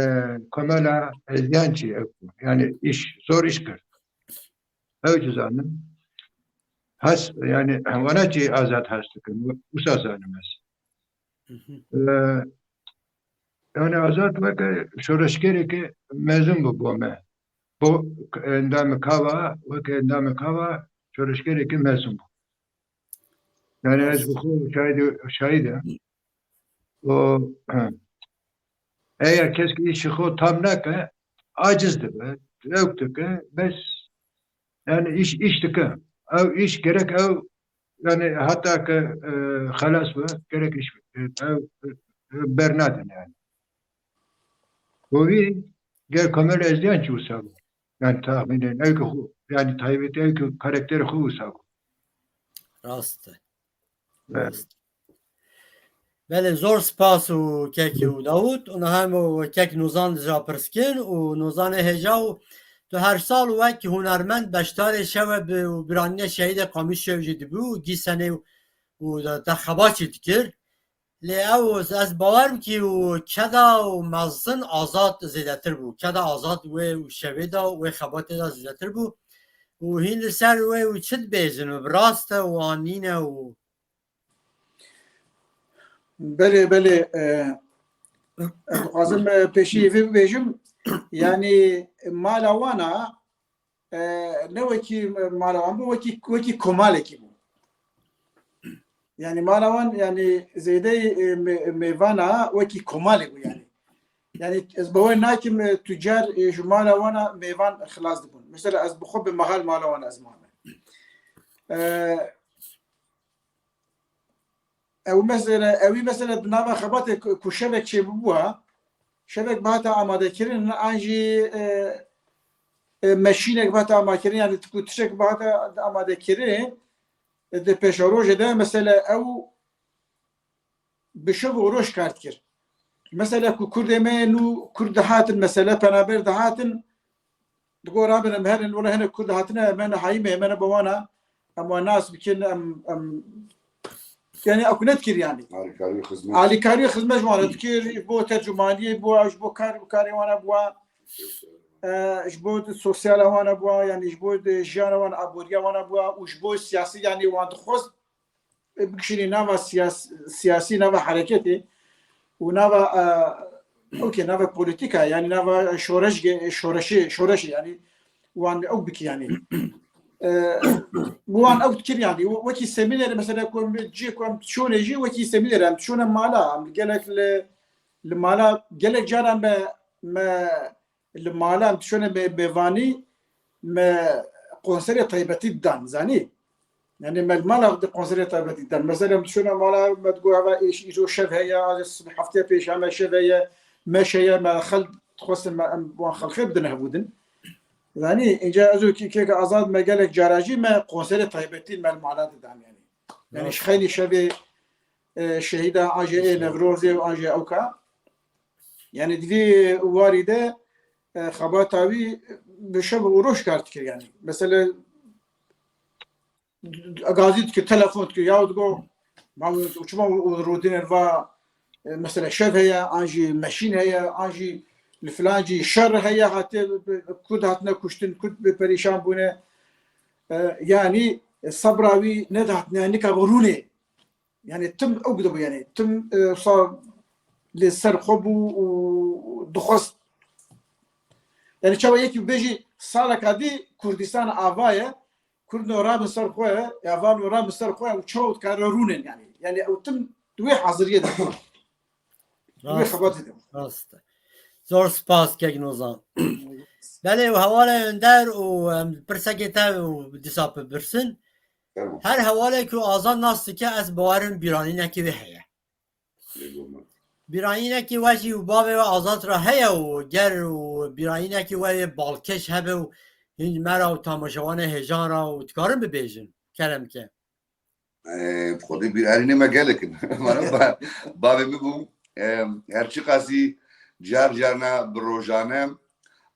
Komela Êzdiyan çi ew. Yani iş, zor iş kir. Ew jî zanim. Hes, yani wana çi Azad hes dikin. Wisa zanim ez. Hı hı. E, yani Azad weke şoreşgerekî mezin bû bo me. Bo endamê Kawa, weke endamê Kawa şoreşgerekî mezin bû. Yani ez bi xwe şahid, şahid im. O, eger kes ki işi xwe tam neke, aciz dibe, rewk dike, bes, yani iş, iş dike. Ew iş gerek ew, yani heta ki, e, xelas be, gerek iş, e, ew, e, bernadin yani. Kovî gel Komela Êzdiyan çi wisa bû. Yani tahmînen ew ki xwe, yani taybetî ew ki karakterê xwe wisa bû. Rast e. Evet. Rast. Belê, zor spas û kekî û Dawud û niha em û kek Nozan dija pirs kin û Nozanê hêja û tu her sal wek hunermend beşdarê şewe bi û biranînê şehîdê Qamişlo jî dibû û Gîsenê û te xebat jî dikir. Lê ew, ez bawer bikî û keda û mezin Azad zêdetir bû. Keda Azad wê û şevê de wê xebatê de zêdetir bû. Û hîn li ser wê û çi dibêjin? Bi rast e û an nîne û Belê, belê, e, ez dixwazim, e, pêşî vê bibêjim. Yani mala wana, e, ne wekî mala wan bû, wekî, wekî komalekî bû. Yani mala wan, yani zêdeyî, e, me-, mêvana wekî komalê bû yani. Yani ez bawer nakim, e, tucar, e, ji mala wana mêvan xilas dibûn. Mesela ez bi xwe bi mehal mala wana ez mame. E, ew mesele, ewî mesele di nava xebatê ku, ku şevek çêbûbû ha, şevek bihata amadekirin, an jî, e, e, meşînek bihata amadekirin, yani ku tiştek bihata amadekirin, e, di pêşerojê de mesele ew bi şev û roj kar dikir. Mesela ku Kurdê me nû Kurd dihatin, mesela penaber dihatin, digo rabin em herin, wela hinek Kurd dihatine, em hene hayî me, em hene bi wana, em wan nas bikin, em, em, yani ew ku nedikir yani. Alîkarî û xizmet. Alîkarî û xizmet ji wana dikir, ji bo tercümaniyê bû, ji bo kar û karê wana bû, e, ji bo sosyala wana bû, yani ji bo jiyana wan, aboriya wana bû û ji bo siyasî yani wan dixwest e, bikişînî nava siyas-, siyasî, nava hereketê û nava, e, okey, nava polîtîka, yani nava şoreşge-, şoreşê, şoreşê, yani wan ew bikî, yani. E, wan ew dikir, yani, we-, wekî semînerê, mesela, ku em cihê ku em diçûnê jî, wekî semînerê, em diçûne mala, em gelek li, li mala, gelek caran me, me li mala em diçûne me, mêvanî, me konserê taybetî didan, zanî? Yani me li mala xwe de konserê taybetî didan. Mesela em diçûne mala me digo, "Eva, îş-, îro şev heye, a, heftê pêşeme şev heye, meş heye, me xel dixwestin me em wan xelxê bidin hevûdin." Zanî, înca ez û kê-, kêka Azad me gelek cara jî me konserê taybetî me li mala didan, yani. Yani ji xeynî şevê, e, şehîda an jî ê Newrozê û an jî ewka. Yani di vî warî de, e, xebata wî bi şev û roj kar dikir yani. Mesela gazî dikir, telefon dikir, ya digo, ma û çima û rûdinên va, e, mesela şev heye, an jî meşîn heye, an jî li filancî şer heye, hatiye bi, bi, Kurd hatine kuştin, Kurd bi perîşan bûne. E, yani, e, sebra wî nedihatine, nika rûnê. Yani tim ew dibû, yani tim, e, sa li ser xwe bû û dixwest. Yani çawa yekî bêjî saleka dî Kurdistan ava ye, Kurd no rabin ser xwe, ya van no rabin ser xwe û çawa dikare rûnin yani. Yani ew tim di wê haziriyê de. Di wê Rast, xebatê de. Rast. Zor spas kek Nozan. Belê û hevalê Önder û em pirsekê te û dîsa bipirsin. Her hevalê ku Azad nas dike, ez bawerim bîranînekî wê heye. Bîranînekî we jî û bavê we Azad re heye û ger û bîranînekî we yê balkêş hebe û hîn me re û tamaşevanê hêjan re û dikarin bibêjin. Kerem ke. Ee, bi Xwedê bîranînê me gelek in. Mano ba-, bavê min bû, ee, her çiqasî car carna bi rojane,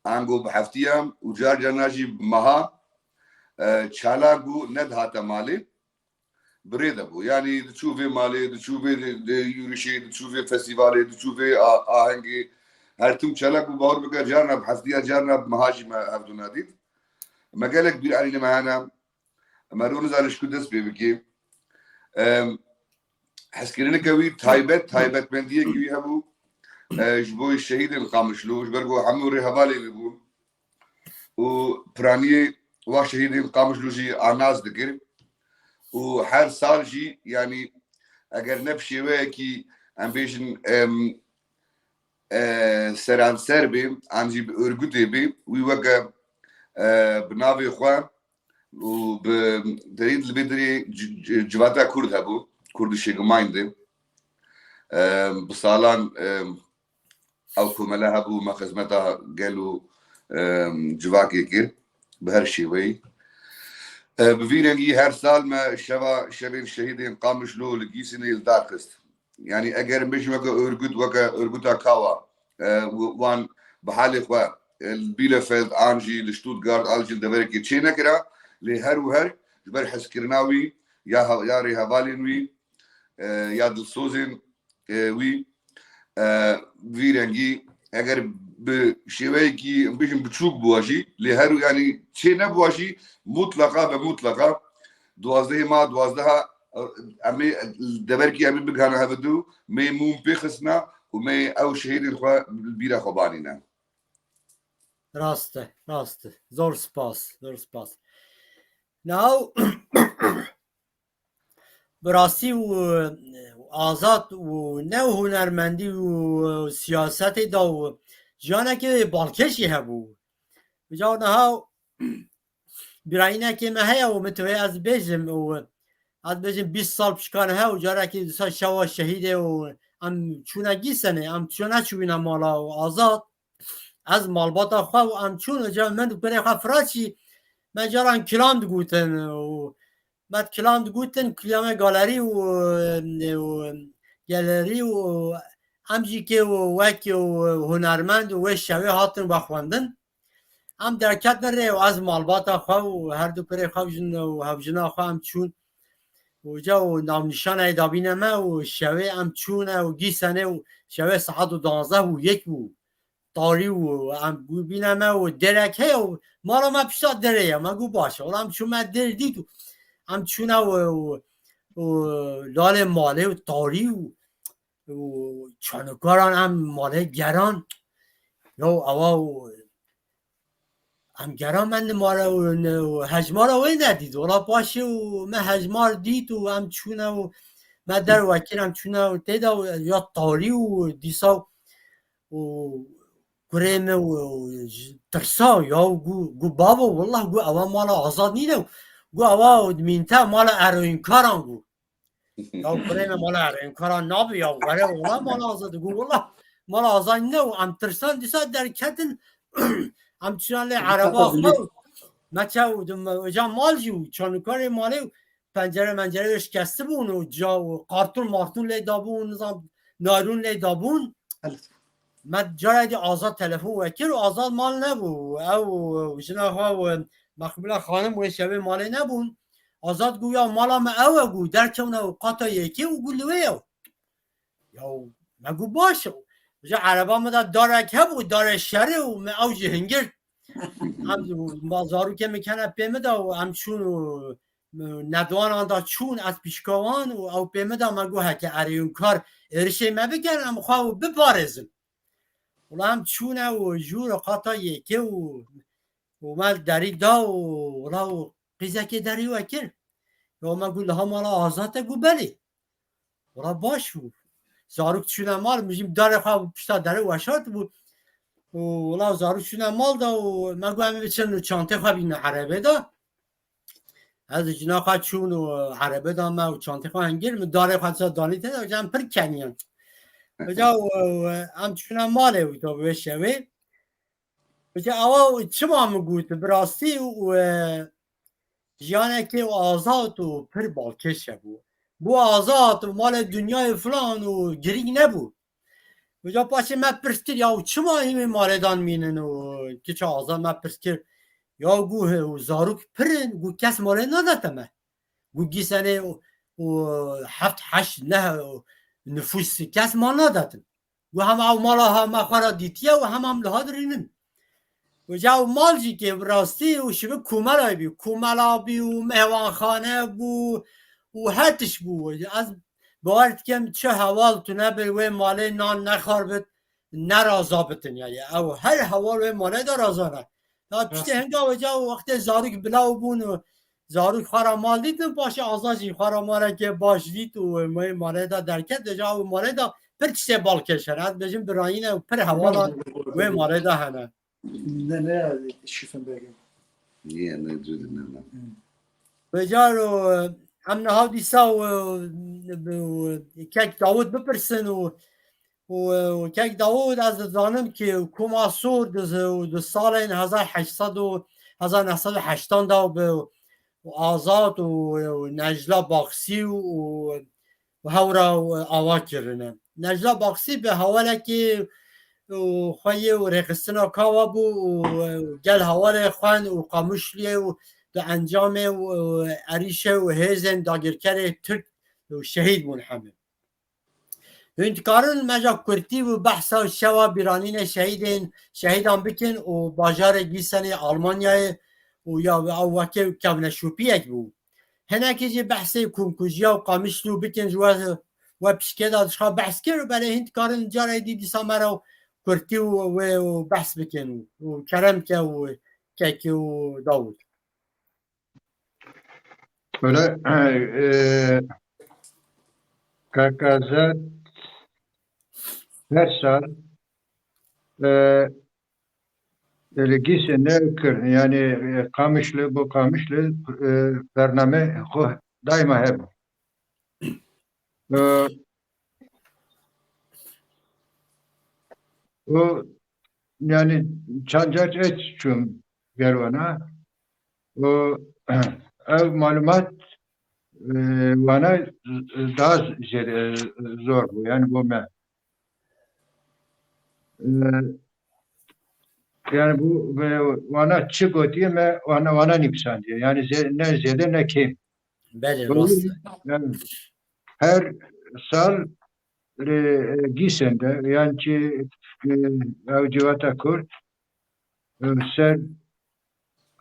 ango bi heftiya û car carna jî bi meha, ee, çalak bû, nedihate malê. Bi rê de bû. Yanî diçû vê malê, diçû vê de, de yûrişê, diçû vê festîvalê, diçû vê a-, ahengê. Her tim çalak bû, bawer bike, carna bi heftiya, carna bi meha jî me hevdû nedît. Me gelek bîranînê me hene. Me ro nizane ji ku dest pê bikê. Em, hezkirineke wî taybet, taybetmendiyekî wî hebû, e, ji bo şehîdên Qamişlo, ji ber ku hemû rêhevalê wî bûn. Û piraniyê wa şehîdên Qamişlo jî a nas dikir. Û her sal jî, yanî eger ne bi şêweyekî, em bêjin, em, e, seranser bê, an jî bi örgütê bê, wî weke, e, bi navê xwe û bi derê, li vê derê ci-, ci-, civata Kurd hebû, Kurdische Gemeinde. E, bi salan, e, ew komele hebû, me xizmeta gel û, e, civakê kir, bi her şêweyî. E, bi vî rengî her sal me şeva, şevên şehîdên Qamişlo li Gîsinê li dar xist. Yanî eger em bêjin weke örgüt, weke örgüta Kawa, e, wan bi halê xwe, e, li Bielefeld an jî li Stuttgart an jî li deverekê çê nekira, lê her û her ji ber hezkirina wî ya he-, ya rêhevalên wî, e, ya dilsozên, e, wî, e, vî rengî eger bi şêweyekî, em bêjin, biçûk bûwa jî, lê her û, yanî çê nebûwa jî, mutleqa be mutleqa duwazdehê ma duwazdeha, e, em ê deverkî em ê bigihane hevidû, me mûm pê xistina û me ew şehîdên xwe li bîra xwe banîne. Rast e, rast e. Zor spas, zor spas. Now, bi rastî û, û Azad û ne û hunermendî û siyasetê de û jiyanekê balkêşî hebû. Vêca niha birayînekê me heye û min divê ez bêjim û ez bêjim bîst sal pişkan he û carekê dîsa şewa şehîdê û em çûne Gîsenê, em çûne çûbîne mala û Azad. Ez malbata xwe û em çûn û ca min û kurê xwe Firaçî me caran kilam digotin û me kilam digotin, kilamê galerî û, û galerî û em jî kê û wek û hunermend û wê şevê hatin vexwendin. Em derketin rê û ez malbata xwe û her du pirê xwe jin û hevjina xwe em çûn. Û ca û navnîşaneyê dabîne me û şevê em çûne û Gîsenê û şevê saet û danzdeh û yek bû. Tarî û em gu bîne me û derek heye û mala me pişta derê ye. Me gu baş e. Wala em çûme der dît û em çûne û, û, û lalê malê û tarî û, û çanikaran em malê geran. Ya ewa û em geran me nimare û, û hejmara wê nedît. Wala paşê û me hejmar dît û em çûne û me derve kir, em çûne û tê de ya tarî û dîsa û kurê me û, û ji tirsa ya û gu, gu bavo, wallah gu ewa mala Azad nîne û gu ewa mînte mala eroînkaran gu. Ya kurê me mala eroînkaran nabe ya were wala mala Azad gu wallah mala Azad nîne û em tirsan dîsa derketin em çûne lê ereba xwe û me çew dim û ca mal jî û çanikarê malê û pencere mencere şikestî bûn û ca û kartûn martûn lê dabûn, nizam naylûn lê dabûn. Evet. Me cara dî Azad telefon wekir û Azad mal nebû. Ew û jina xwe û Mexbûle xanim wê şevê malê nebûn. Azad gu ya mala me ew e gu derkewne û qata yekê û gu li wê ye. Ya me gu baş e. Ji ereba me de darek hebû, darê şerê û me ew jî hingir. Em ma zarokê min kene pê min de û em çûn û, e, nedwanan da çûn ez pişka wan û ew pê min de me got heke erêyûnkar êrişê me bikin em xwe û biparêzin. Wala em çûne û jûr qata yekê û, û me derî da û wala û qîzekê derî we kir. Ya me got liha mala Azad e got belê. Wala baş bû. Zarok çûne mal, min jî darê xwe pişta derê weşart bû. Û wala zarok çûne mal da û me got em ê biçin û çantê xwe bîne erebê de. Ez û cina xwe çûn û erebê da me û çantê xwe hingir, min darê xwe disa danî tê de, em pir keniyan. Vêca û, û em çûne malê û da wê şevê. Vêca ewa çima min got, bi rastî û, e, jiyanekê û Azad û pir balkêş hebû. Bû Azad û malê dinyayê filan û girîng nebû. Vêca paşê me pirs kir, ya û çima hîn wê malê dan mînin û kiça Azad me pirs kir. Ya gu he û zarok pir in, gu kes malê nadate me. Gu Gîsenê û, û heft heşt neh nifûs kes mal nadatin. Gu hema ew mala ha me xwe re dîtiye û hema em li ha dirînin. Û ca ew mal jî kê bi rastî û şibi komela bî. Komela bî û mehwanxane bû û her tişt bû. Ez bawer dikim çi heval tune bi wê malê nan nexarbit, ne raza bitin yani. Ew her heval wê malê de raza ne. Ya tiştê hinga wê ca wextê zarok bilaw bûn û zarok xwe ra mal dîtin, paşê Azad jî xwe ra malekê baş dît û wê malê de derket, vêca wê malê de pir tiştê balkêş hene. Ez bêjim birayîne û pir hevala wê malê de hene. Ne, ne, şîfin begim. Niye, ne cüdün ne? Vêca ro, em niha dîsa û, û kek Dawud bipirsin û û, û kek Dawud, ez dizanim ki Koma Sûr di, di salên hezar heşt sed û hezar neh sed û heştan de bi û Azad û, û Necla Baxsî û, û hewra û ava kirine. Necla Baxsî bi hewalekî û xwe yê û rêxistina Kawa bû û, û gel hewalê xwen û Qamişliyê û di encamê û, û erîşê û hêzên dagirkerê Tirk û şehîd bûn hemî. Hûn dikarin me ja kurtî û behsa şewa bîranînê şehîdên, şehîdan bikin û bajarê Gîsenê Almanyayê û ya ew weke kevneşopiyek bû. Hinekî jî behsê komkujiya û Qamişlo bikin ji we, we pişkê de dişa behs kir û belê hûn dikarin carê dî dîsa me re kurtî û wê û behs bikin û kerem ke û kekî û Dawud. Böyle, e, e, Kaka Zad her sal, e, li Gîsê ne kir, yani, e, Qamişli, bo Qamişli, e, bername xwe daima hebû. E, o, yani, çand car ez çûm gel wana. O, ev malumat, e, wana daha zêde, e, zor bû, yani bo me. E, yani bu, e, wana çi gotiye me, wana, wana nivîsandiye. Yani zê-, ne zêde ne kêm. Belê, rast e. Yani her sal, e, Gîsên de, yan jî, e, ew civata Kurd, e, ser,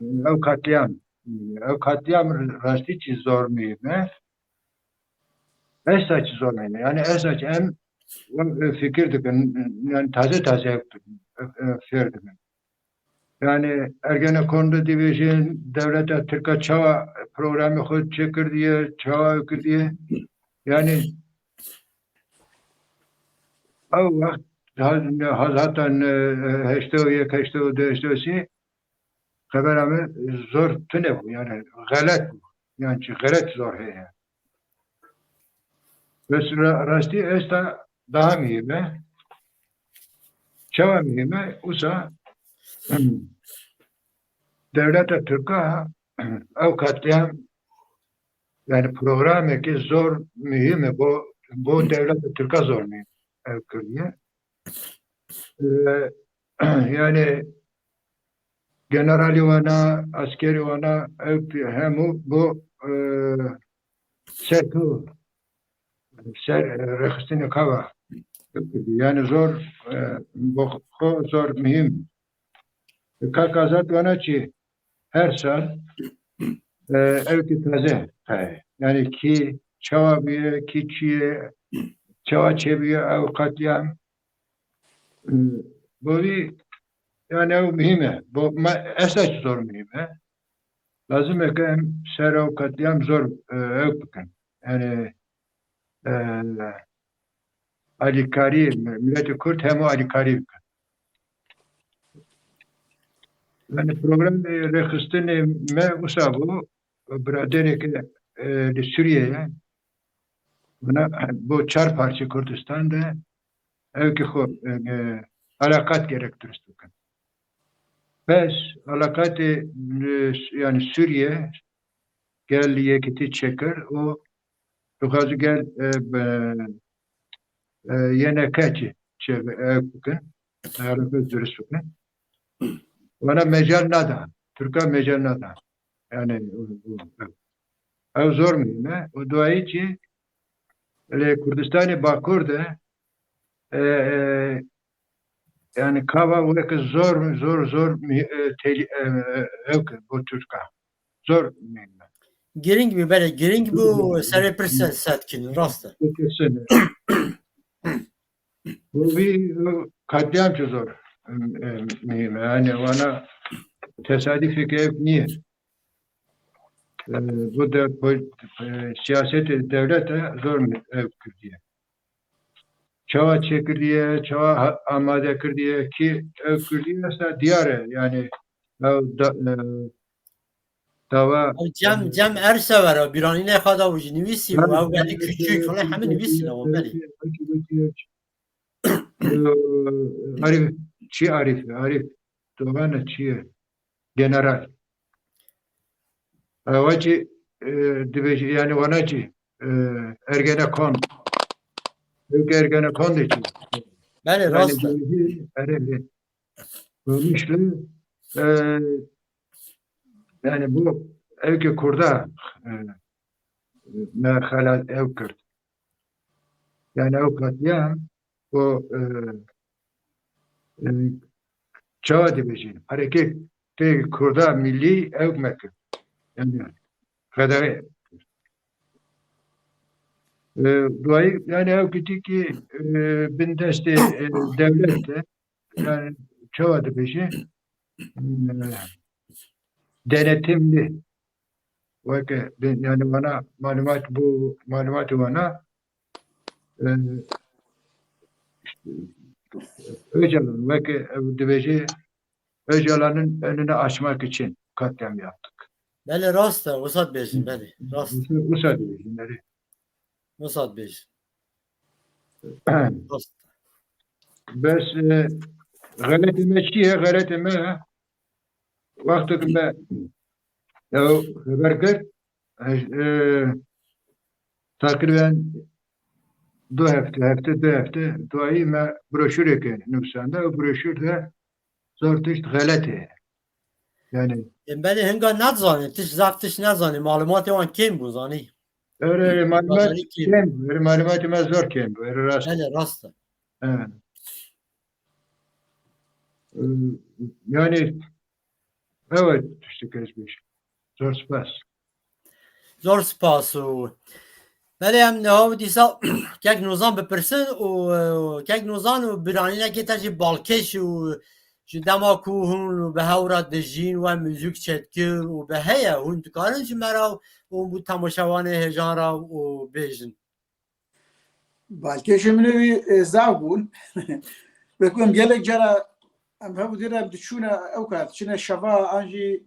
e, ew katliam, ew katliam rastî jî zor muhîm e. Esta jî zor muhîm e. Yani esta jî em, e, fikir dikin, yani taze taze, e, e, fêr dikin. Yani Ergenekon de dibêjin, dewleta Tirka çawa programê xwe çêkirdiye, çawa ew kirdiye. Yani ew wext haz-, haz hatan, e, heştê û yek, heştê û du, heştê û sê xebera me zor tune bû, yani xelet bû. Yani çi xelet zor heye. Bes ra-, rastî esta daha muhîm e. Çawa muhîm e? Usa dewleta Tirka ew katliam, yani programekî zor muhîm e, bo, bo dewleta Tirka zor muhîm ew kiriye. E, yani generalî wana, askerî wana, ew hemû bo, e, ser ku, ser, e, rêxistinê kava. Yani zor, e, bo xwe zor muhîm. Kak Azad wana çi her sal, e, ew ki taze heye. Yani kî çawa bûye, kî çi ye, çawa çêbûye ew katliam. E, bo wî, yani ew muhîm e. Bo me, esas zor muhîm e. Lazim e ke em ser ew katliam zor, e, ew bikin. Yani, e, alîkarî, mi-, miletê Kurd hemû alîkarî bikin. Yani programê rêxistinê me wisa bû, biradereke, e, li Sûriyê ye. Buna, bo çar parçe Kurdistan de ew ki xwe, e, eleqat gerek dirust bikin. Bes eleqatê, e, yani Sûriye gel yekîtî çêkir û dixwaze gel, e, be, e, Y N K çi, çi, e, bikin, eleqat dirust bikin. Wana mecal nada. Tirka mecal nada. Yani, ew zor muhîm e. Û duayî jî li Kurdistanê Bakur de, e, e, yani kava weke zor, zor, zor muhî-, e, têlî-, e, e, ew ke bo Tirka. Zor muhîm e. Giring bû, belê, giring bû, serê pirse setkin, rast e. Pirse ne. Bu bir, e, katliam çok zor, e, e, muhîm e. Yani wana tesadüfeke ev niye. E, bu da po-, e, siyasetê dewlete zor mu-, ev kirdiye. Çawa çêkirdiye, çawa ha-, amade kirdiye ki ev kirdiye, mesela diyar e. Yani ev da, e, dava, Ew Cem, Cem Ersever, o bîranînê xwe da û jî nivîsî û ew gelî küçük falan hemî nivîsî ne, o belî. Arif, çi Arif, Arif, Doğan çi ye? General. Ewa çi, e, dibêjî, yani wana çi, e, Ergenekon. Çünkü Ergenekon de çi. Belê, yani rast e. Dibêjî, Erê, Kurmişli, e, yani bu ev ki Kurda, e, me xelat ev kir. Yani ew katliam, o, e, e, çawa dibêjin? Hareketê Kurda millî ew me kir. Yani, federe. E, duayî, yani ew kitî ki, e, bin destê, e, dewlet de, yani çawa dibêje, e, denetimli. Weke bin, yani bana malumat bu, malumatı bana, E, işte, Öcalan, weke ew dibêje, Öcalan'ın önünü açmak için katliam yaptık. Belê, rast e, wisa dibêjin, belê, rast. Wisa, wisa dibêjin, belê. Wisa dibêjin. Rast. Bes, e, xeletê me çi ye? Xeletê me, wextek me ew xeber kir, e, e, takriben du hefte, hefte, du hefte, duayî me broşureke nivîsande. Ew broşur de zor tişt xelet e. Yani Em belê hinga nadizanîn, tişt zaf tişt nezanîn, malumatê wan kêm bû, zanî. Erê, malumat Zanî kêm. Kêm, erê, malumatê me zor kêm bû, erê, rast. Belê, rast e. Evet. Ee, yani, evet, tiştek ez bêjim. Zor spas. Zor spas û belê em niha dîsa kek Nozan bipirsin û, e, kek Nozan û biranînekê te jî balkêş û ji dema ku hûn û bi hev re dijîn we muzîk çêdikir û bi heye hûn dikarin ji me re û bo temaşevanê hêjan re û bêjin. Balkêşê min ê wî, e, zaf bûn. Wek em gelek cara em hev dî re em diçûne ew kar, diçine şeva an jî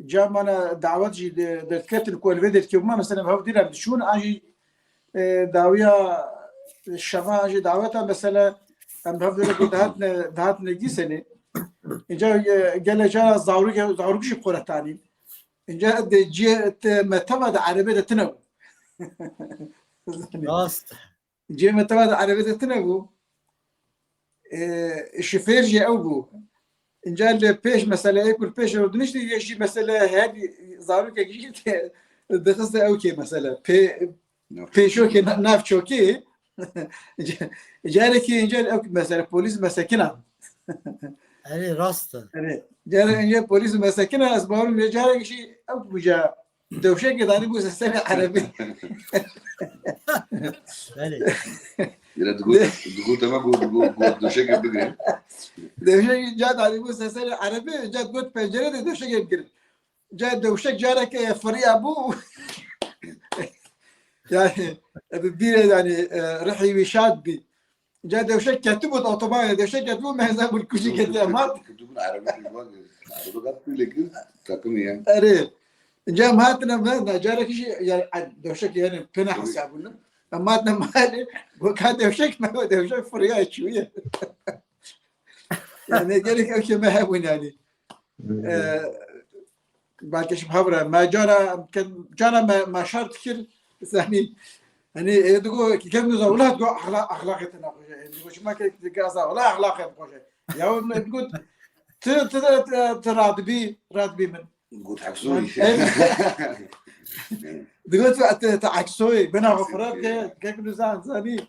camana dawet jî de-, derdiketin ku li vê derkê bûma, mesela em hev dî re em diçûn an jî, e, dawiya şeva an jî daweta mesela em hev dî re ku dihatine, dihatine dîsenê. Înca, e, gelek cara zarok, zarok jî bi xwe re tanîn. Înca de cihê te me teva de erebê de tine bû. Rast. Cihê me teva de erebê de tine bû. E, şofêr jî ew bû. Înca li pêş mesela ê ku li pêş re diniştî, yê jî mesela her zarokek jî dixiste ew kê mesela. Pê-, Yok. Pêşokê na-, nav çokê. Carekê înca ew mesela polîs mesekina. Erê, rast e. Erê, carek înca polîs mesekina, ez bawerim lê carek jî ew buca dewşekê danî bû ser serê erebê. Belê. Yine digot, digot ama got, got, got döşek bigirin. Dewşek ca danî bû ser serê erebê, ca got pencere de döşek bigirin. Ca dewşek careke firiya bû. Yani, bi bîrê yani, e, rihî wî şad bî. Ca dewşek ketibû, otobanê dewşek ketibû, me hêza bûn kujî ketiye mat. Ketibûn, araba kir, bak, araba kat bile kir, takım ya. Erê. Ca em hatine me, na carekî jî, yani, dewşek yani pêne hesabûn. Em hatine malê, bu ka dewşek me, dewşek firiya çûye. Yani, gelek ew kê me hebûn yani. Ee, belkî ji hev re. Me cara, cara me, me şer dikir, zanî, hani, e, digo, kek Nozan, wela digo, axla-, axlaqê te nexweş e. Digo, çima kek dike ez wela axlaqê xweş e. Ya, me digo, tu, tu, tu, tu radibî, radibî min. Got heksoyî. Digo, tu, tu, tu heksoyî, bina xwe xirab ke, kek Nozan, zanî.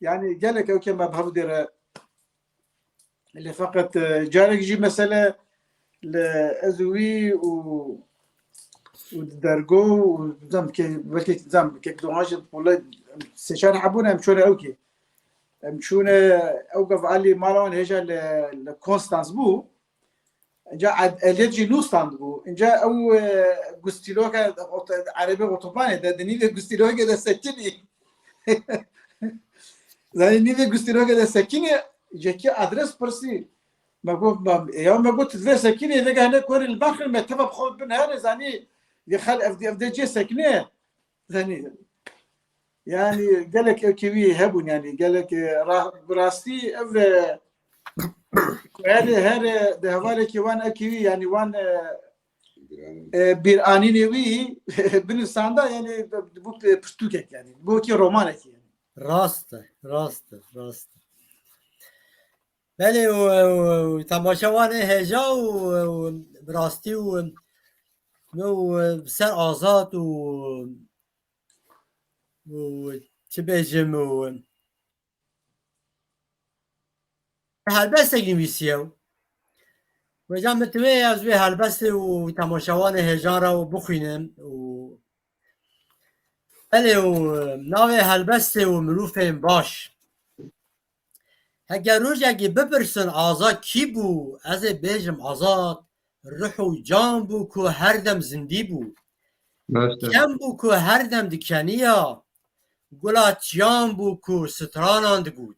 Yani, gelek ew kê me bi hev dê re. Lê feqet, e, carek jî mesele li ez û wî û, û di dergo û zam ke, belkî zam kek Dogan jî pole sê çar hebûn em çûne ew kê. Em çûne ew gav alî mala wan hêja li, li Konstans bû. Înca ed-, ehliyet jî nû stand bû. Înca ew, e, gustîloka ot-, erebê otobanê de, di nîvê gustîlokê de sekinî. Zanî nîvê gustîlokê de sekinî, cekî adres pirsî. Me got, ma, ya me got, tu divê sekinî, vêga hene korê li baxin, me teva bi xwe bin here, zanî, yê xel ev, ev de cê sekine. Zanî, yani, gelek ew kê wî hebûn, yani, gelek, e, ra-, bi rastî ev, e, her, her, e, di hevalekî wan ew kê wî, yani, wan, e, e, bîranînê wî binivsanda, yani, bû pe-, pirtûkek, yani, bû wekî romanekî, yani. Rast e, rast e, rast e. Belê, û, û, û temaşevanê hêja û, û bi rastî û, û, û ser azad û, û çi bêjim û helbestek nivîsiye. Wêca min divê ez wê helbestê û temaşevanê hêjan re û bixwînim û belê û navê helbestê û mirûfên baş. Heger rojekê bipirsin Azad kî bû, ez ê bêjim Azad ruh û can bû ku her dem zindî bû. Rast e. Kem bû ku her dem dikeniya. gula çiyan bû ku stranan digot.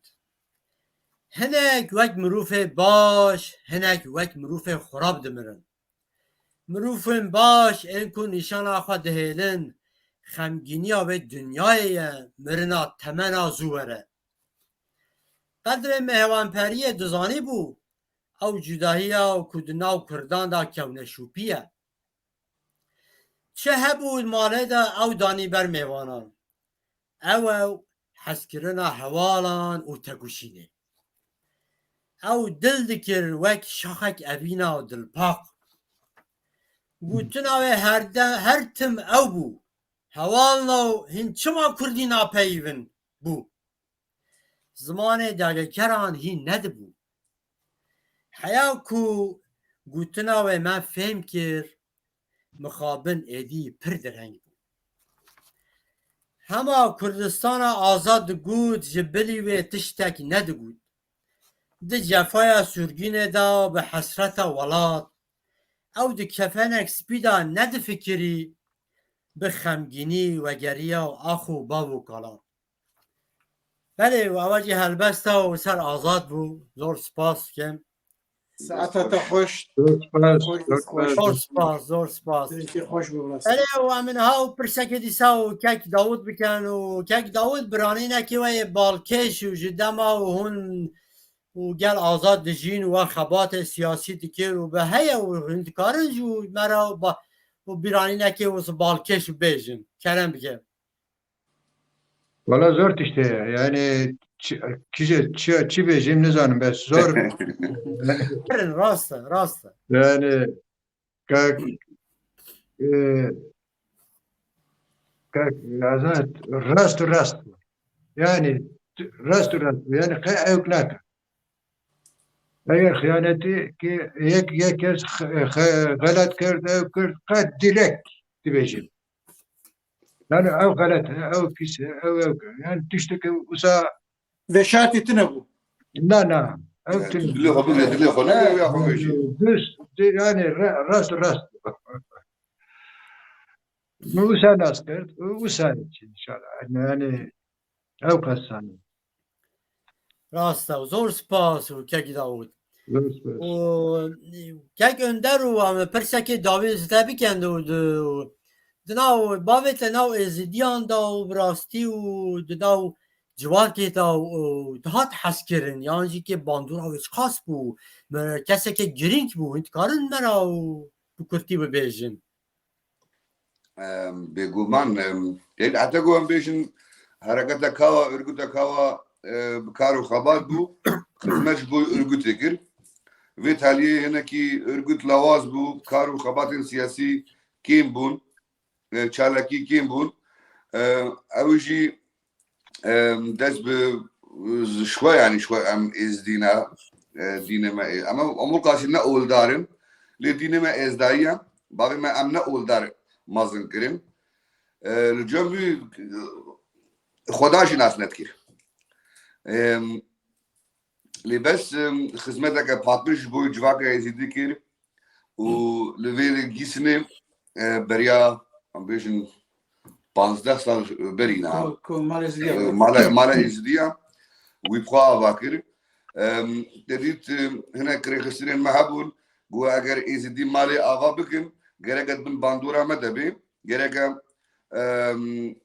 Hinek wek mirûfê baş, hinek wek mirûfê xurab dimirin. Mirûfên baş ên ku nîşana xwe dihêlin, xemgîniya vê dinyayê ye, mirina temena zû were. Qedrê mêvanperiyê dizanîbû, ew cudahiya ku di nav Kurdan de kewneşûpî ye. Çi hebû malê de ew danî ber mêvanan. Ew ew hezkirina hewalan û tekoşînê. Ew dil dikir wek şaxek evîna û dilpaq. Gotina wê her de, her tim ew bû. Hevalno, hîn çima kurdî napeyivin bû. Zimanê dagekeran hîn nedibû. Heya ku gotina wê me fêm kir, mixabin êdî pir direng bû. Hema Kurdistana azad digot, ji bilî wê tiştek nedigot. Di cefaya sûrgînê de bi hesreta welat, ew di kefenek spî de nedifikirî, bi xemgînî wegeriya axo bav û kalan. Belê, û ewa jî helbesta û ser azad bû. Zor spas dikim. Saeta te xweş. Zor spas, Xweş, zor xweş. spas. Zor spas, zor spas. Destê xweş bû, rast. Belê, û em niha û pirsekê dîsa û kek Dawud bikin û kek Dawud biranînekê we yê balkêş û ji dema û hûn û gel azad dijîn û we xebatê siyasî dikir û bi heye û hûn dikarin jî me re ba-, û biranînekê û balkêş û bêjin. Kerem bike. Valla zor tiştê ye. Yani çi, kije, çi, çi bêjim nizanim, bes zor. Kirin, rast e, rast e. Yani kak, e, kak, yani rast rast. Yani rast rast. Yani qe ewk naka. Eger xiyanetî ki yek, yek kes xe-, xe-, xelet kerd, ew kerd, qe direkt dibêjim. Yani ew xelet e, ew pîs e, ew ew. Yani tiştek wisa Veşartê tune bû. Na, na. Ew tune. Dilê xwe bigre, dilê xwe ne ya xwe bêjî. Düz, di-, yani re-, rast, rast. Wisa nas kerd, wisa inşallah. Yani ew qesane. Rast e, zor spas û kek Dawud. Zor spas. Û kek Önder û em pirsekê dawî zide bikin û di, di nav bavê te nav êzidiyan da û bi rastî û di nav civakê da û dihat hezkirin, yan jî kê bandora wê çiqas bû, me kesekê girîng bû, hûn dikarin me ra û bi kurtî bibêjin. Em, bêguman, em, ê, heta ku em bêjin hereketa kawa, örgüta kawa, e, bi kar û xebat bû, xizmet ji bo örgütê kir. Vê taliyê hinekî örgüt lawaz bû, kar û xebatên siyasî kêm bûn, e, çalakî kêm bûn. E, ew jî, em, dest bi, ji xwe, yanî ji xwe em êzdî ne, e, dînê me ê-, em, em wil qasî ne oldar in, lê dînê me êzdayî ye, bavê me em ne oldar mezin kirin. E, li cem wî, e, Xweda jî nas nedikir. Em, lê bes, em, xizmeteke paqij ji bo civaka Êzîdî kir û li vê Gîsinê, e, beriya, em bêjin, panzdeh sal berî niha. Ku, ku malê E, zidiya. Mala, mala Êzidiya wî bi xwe ava kir. Em, te dît, em, hinek rêxistinên me hebûn, got eger Êzidî malê ava bikin, gerek e bin bandora me de bê, gerek e, em,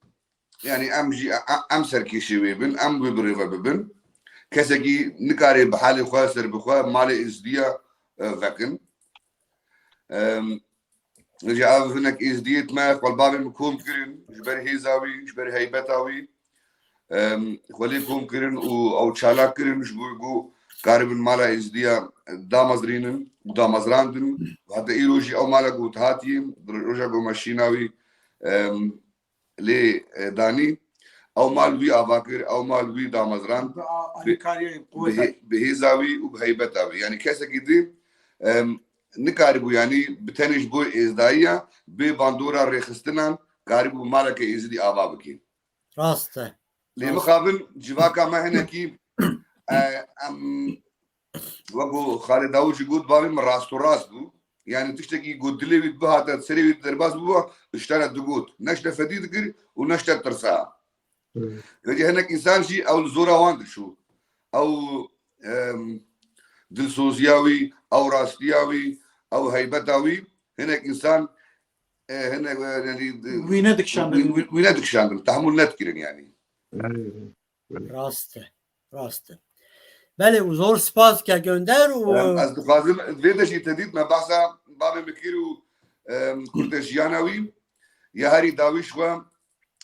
yani em jî, e, em serkêşê wê bin, em wê bi rê ve bibin. Kesekî nikare bi halê xwe ser bi xwe malê Êzidiya, e, vekin. Em, Ji ev hinek êzdiyêt me xwelbavên min kom kirin, ji ber hêza wî, ji ber heybeta wî, em, xwelê kom kirin û ew çalak kirin, ji bo ku karibin mala êzdiya damezrînin û damezrandin. Heta îro jî ew mala ku hatiye, roja ku me şîna wî, em, lê, e, danî, ew mal wî ava kir, ew mal wî damezrand. Bi a-, alîkariyê bi quweta. Hê-, bi hêza wî û bi heybeta wî. Yanî kesekî din, em, nikaribû, yanî bi tenê ji bo êzdayiya, bê bandora rêxistinan, karibû maleke êzidî ava bikî. Rast e. Lê mixabin civaka me hinekî, e, em, wek ku Xalê Dawûd jî got, bavê min rastorast bû. Yanî tiştekî ku dilê wî bihate, serê wî derbas bû, ji te re digot. Ne ji te fedî dikir û ne ji te tirsa. Vêca hinek însan jî ew li zora wan diçû. Ew, em, dilsoziya wî, ew rastiya wî, ew heybeta wî, hinek însan, e, hinek, e, yanî, e, Wî nedikişandin. wî, wî, wî nedikişandin, tehmûl nedikirin yanî. Rast e, rast e. Belê, û zor spas ke gönder û Em, ez dixwazim, vê de jî te dît, me behsa bavê min kir û, em, kurteşiyana wî, ya herî dawî ji xwe,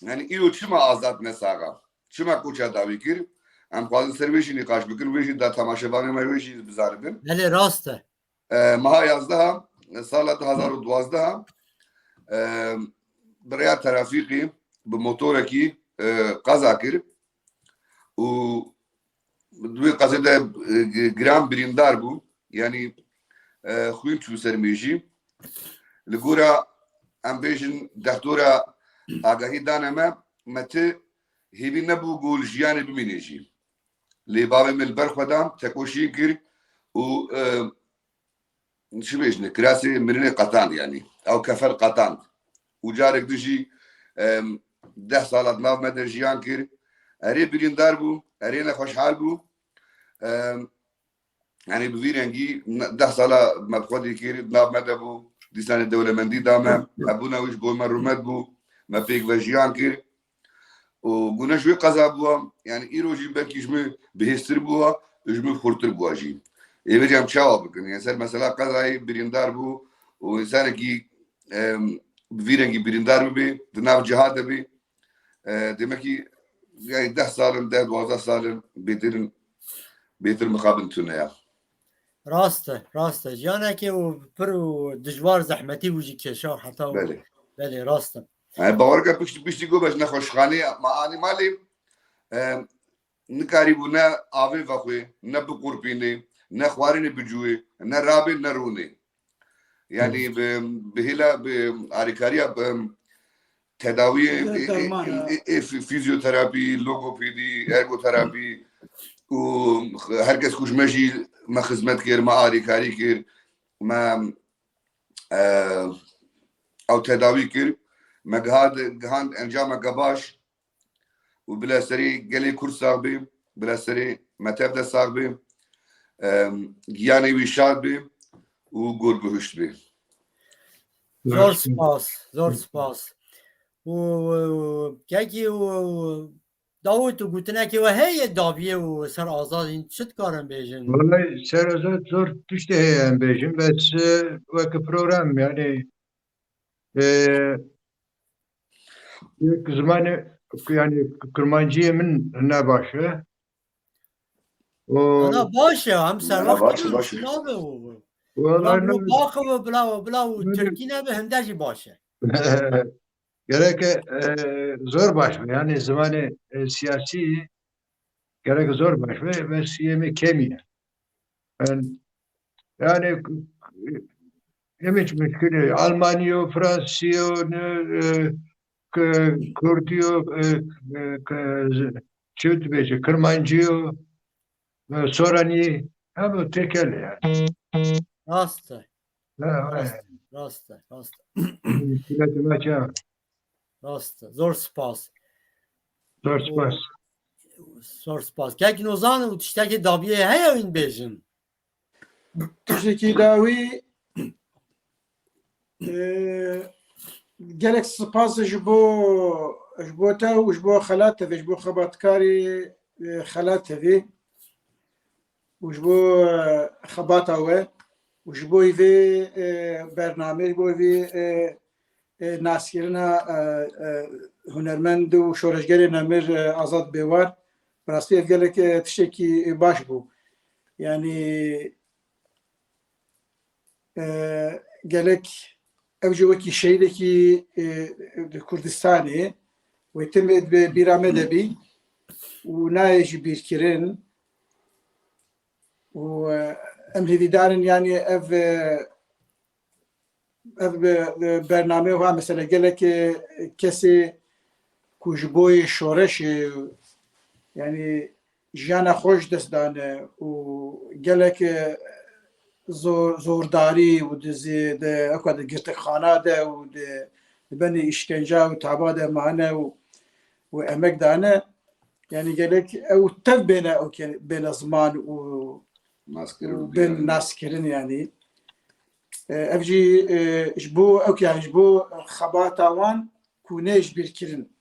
yanî îro çima azad ne sax e? Çima koça dawî kir? Em xwazin ser wê jî nîqaş bikin, wê jî da temaşevanê me wê jî bizanibin. Belê, rast e. E, meha yazdeha, sala du hazar û duwazdeh, e, bi rêya trafîkê, bi motorekî, e, qeza kir û di wê qezê de, e, giran birîndar bû. Yanî, e, xwîn çû ser mêjî. Li gora, em bêjin, dehtora agahî dane me, me ti hêvî nebû ku li jiyanê bimîne jî. Lê bavê min li ber xwe da, tekoşîn kir û, e, çi bêjin, kirasê mirinê qetand yanî. Ew kefen qetand. Û carek din jî, em, deh sala di nav me de jiyan kir. Erê birîndar bû, erê nexweşhal bû. Em, yanî bi vî rengî ne-, deh sala me bi xwe dî kir, di nav me de bû. Dîsanê dewlemendî da me. Hebûna wî ji bo me rûmet bû. Me pêk ve jiyan kir. Û gune ji wê qeza bûwa, yanî îro jî belkî ji min bihêztir bûwa, ji min xurtir bûwa jî. Ê vêca em çawa bikin? Yanî ser mesela qezayê birîndar bû û însanekî, em, bi vî rengî birîndar bibe, di nav ciha de be, e, demekî, yanî deh sal in, deh duwazdeh sal in, bêtir in, bêtir mixabin tune ya. Rast e, rast e. Jiyanekê û pir û dijwar, zehmetî bû jî kêşa heta û Belê. Belê, rast e. Yani, bawer ke piştî, piştî ku me ji nexweşxanê me anî malê, e, nikarîbû ne avê vexwê, ne biqurpînê, ne xwarinê bicûyê, ne rabê, ne rûnê. Yani, Evet. bi, bi hêla, bi alîkariya, bi tedawiyê, Ya, e, e, derman, e, ha. e, e, fi-, fizyoterapî, logopedî, ergoterapî û herkes ku ji me jî me xizmet kir, me alîkarî kir, me, e, ew tedawî kir, me gihand, gihand encameke baş û bila serê gelê Kurd sax bê, bila serê me tev de sax bê, em, giyanê wî şad bê û gor bihuşt bê. Zor spas, zor spas. Û, û, kekî û, û, Dawid, û gotinekê we heye dawiyê û ser azadîn çi dikarin bêjin? Wallahî ser azad zor tiştê heye em bêjin, bes, e, weke program, yani, e, yek zimanê, yani, Kurmanciyê min ne baş e. O Ana baş e, em ser Ya, wext baş e, baş e. Nabe û. Wallahî Bila ne- û baxi û bila û, bila û Ne- Tirkî nebe hinde jî baş e. Gerek, e, zor baş be. Yani zimanê, e, siyasî gerek zor baş be. Bes yê me kemî ne. Yani, yani, e, em hiç muşkil yok. Almanî yo, Fransî yo, ne, e, k-, Kurdî yo, e, e, k-, çi dibêje, Kirmancî yo, e, Soranî, hem o tekel yani. Rast e. Ha, ha. Rast, rast e, rast e. Muşkilê me çi? Rast e. Zor spas. Zor spas. Zor spas. Kek Nozan û tiştekî dabiyê heye wîn bêjin? Tiştekî dawî, e, gelek spas ji bo, ji bo te û ji bo Xelat T V, ji bo xebatkarê, e, Xelat T V û ji bo, e, xebata we û ji bo vê, e, bernamê, ji bo vê, e, e, naskirina, e, e, hunermend û şoreşgerê nemir, e, Azad Bêwar. Bi rastî ev gelek, e, tiştekî baş bû. Yanî, e, gelek ew jî wekî şehîdekî, e, di Kurdistanê wê tim bi bîra me de bî û nayê jî bîrkirin. Û, e, em hêvîdar in, yanî ev, e, ev, e, e, bername wiha mesela gelek, e, kesê ku ji bo yê şoreşê, yanî jiyana xwe ji dest dane û gelek, e, zor-, zordarî û di zê-, di, ewka di girtixana de û di, di benê îşkenca û taba de mane û û emek dane, yanî gelek ew tev bêne, ew ke-, bêne ziman û, Naskirin û û bên bîranîn. Naskirin yanî. E, ev jî, e, ji bo, ew ke, yanî ji bo xebata wan ku nê ji bîr kirin.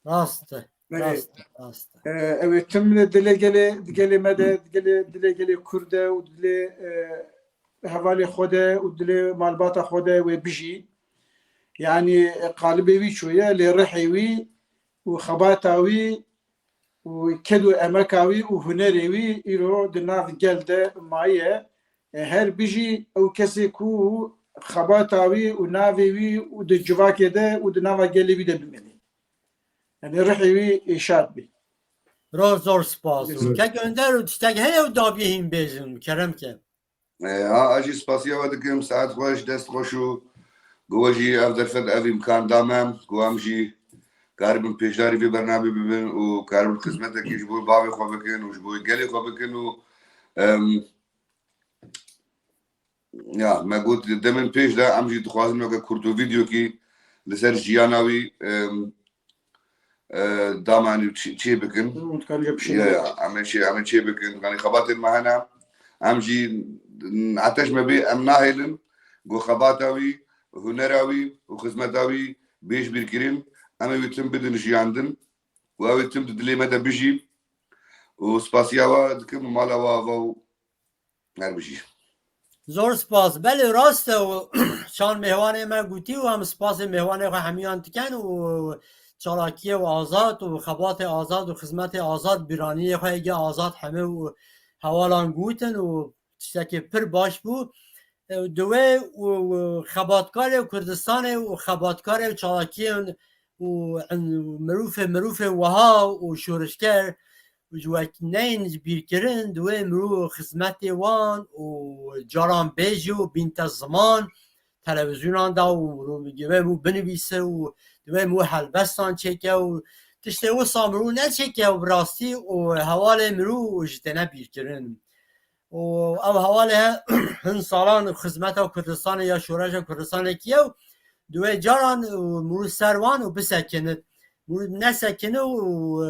Rast e, Belê. Rast e, rast e. E, ew ê tim li dilê gelê, gelê me de, dilê, dilê gelê Kurd de û dilê, e, hevalê xwe de û dilê malbata xwe de wê bijî. Yanî, e, qalibê wî çûye, lê rihê wî û xebata wî û ked û emeka wî û hunerê wî îro di nav gel de maye. E, her bijî ew kesê ku xebata wî û navê wî û di civakê de û di nava gelê wî de bimîne. Yanî rihê wî şad bî. Zor, zor spas. Zor. Kek Önder û tiştek heye û dabiyê hîn bêjin, kerem ke. E, ha, ez jî spasiya we dikim, saet xweş, dest xweş û ku we jî ev derfet, ev îmkan da me, ku em jî karibin pêşdarî vê bernamê bibin û karibin xizmetekî ji bo bavê xwe bikin û ji bo gelê xwe bikin û, em, ya, me got demin pêş de em jî dixwazin weke kurto vîdeokî li ser jiyana wî, em, e, damanî çê, çê bikin. Hı, dikanî jî pişî. Ya, ya, em ê çê, em ê çê bikin. Yanî xebatên me hene. Em jî, n-, eteş me bê, em nahêlin. Ku xebata wî, hunera wî û xizmeta wî bê ji bîr kirin. Em ê wî tim bidin jiyandin. Û ew ê tim di dilê me de bijî. Û spasiya we dikim û mala we ava û Her bijî. Zor spas. Belê rast e û çand mêvanê me gotî û em spasê mêvanê xwe hemiyan dikin û çalakiyê û azad û xebatê azad û xizmetê azad, bîraniyê xwe êgê azad hemû û hewalan gotin û tiştekê pir baş bû. E, di wê û, û xebatkarê Kurdistanê û xebatkarê û çalakiyên û in-, mirûfê, mirûfê wiha û şorişger û ji wek neyên ji bîr kirin, di wê mirû xizmetê wan û caran bêjî û bînte ziman, televîzyonan da û mirû, di wê mirû binivîse û di wê mirû helbestan çêke û tiştê wisa mirû neçêke û bi rastî û hevalê mirû ji têne bîr kirin. Û ew hevalê he-, hin salan xizmeta Kurdistanê ya şoreşa Kurdistanê kiye û di wê caran û mirû ser wan û bisekinin. Nesekine û, e,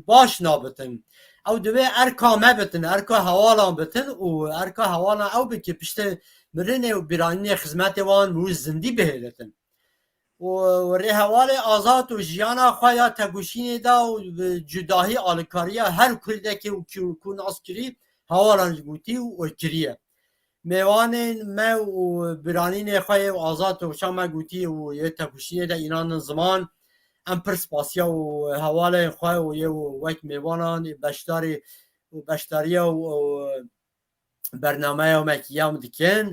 baş nabitin. Ew divê erka me bitin, erka hewalan bitin û erka hewalan ew bike piştê mirinê û bîranînê xizmetê wan mirû zindî bihêlitin. Û rêhevalê azad û jiyana xwe ya tekoşînê da û bi cudahî alikariya her Kurdekê û ku, ku nas kirî, hewalan ji gotî û kiriye. Mêvanên me û biranînê xwe yê û azad û çawa me gotî û yê tekoşînê de înan in ziman. Em pir spasiya û hevalên xwe û yê û wek mêvanan ê beşdarî û beşdariya û, û bernameya me kiyam dikin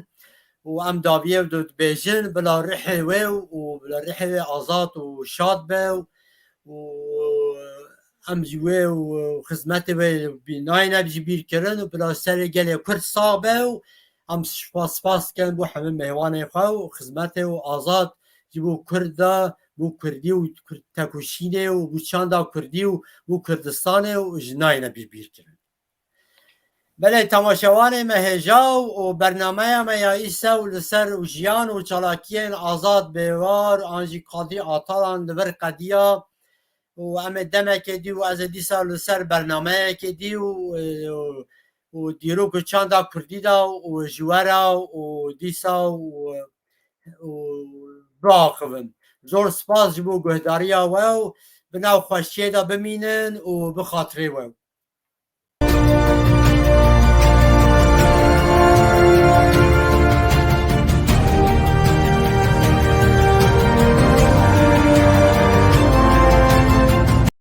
û em daviyê dibêjin bila rihê wê û bila rihê wê azad û şad be û û em ji wê û xizmetê wê bî-, nayne ji bîr kirin û bila serê gelê Kurd sax be û em spas, spas dikin bo hemî mêvanê xwe û xizmetê û azad ji bo Kurd de, bo Kurdî û Kurd tekoşînê û bo çanda Kurdî û bo Kurdistanê û ji nayne bî-, bîr kirin. Belê, temaşevanê me hêja û bernameya me ya îse û li ser û jiyan û çalakiyên Azad Bêwar an jî Kadî Atalan li vir qediya û em ê demekê dî û ez ê dîsa li ser bernameyekê dî û, û, û dîrok û çanda Kurdî de û ji we re û dîsa û, û biaxivim. Zor spas ji bo guhdariya we û bi nav xweşiyê de bimînin û bi xatirê we.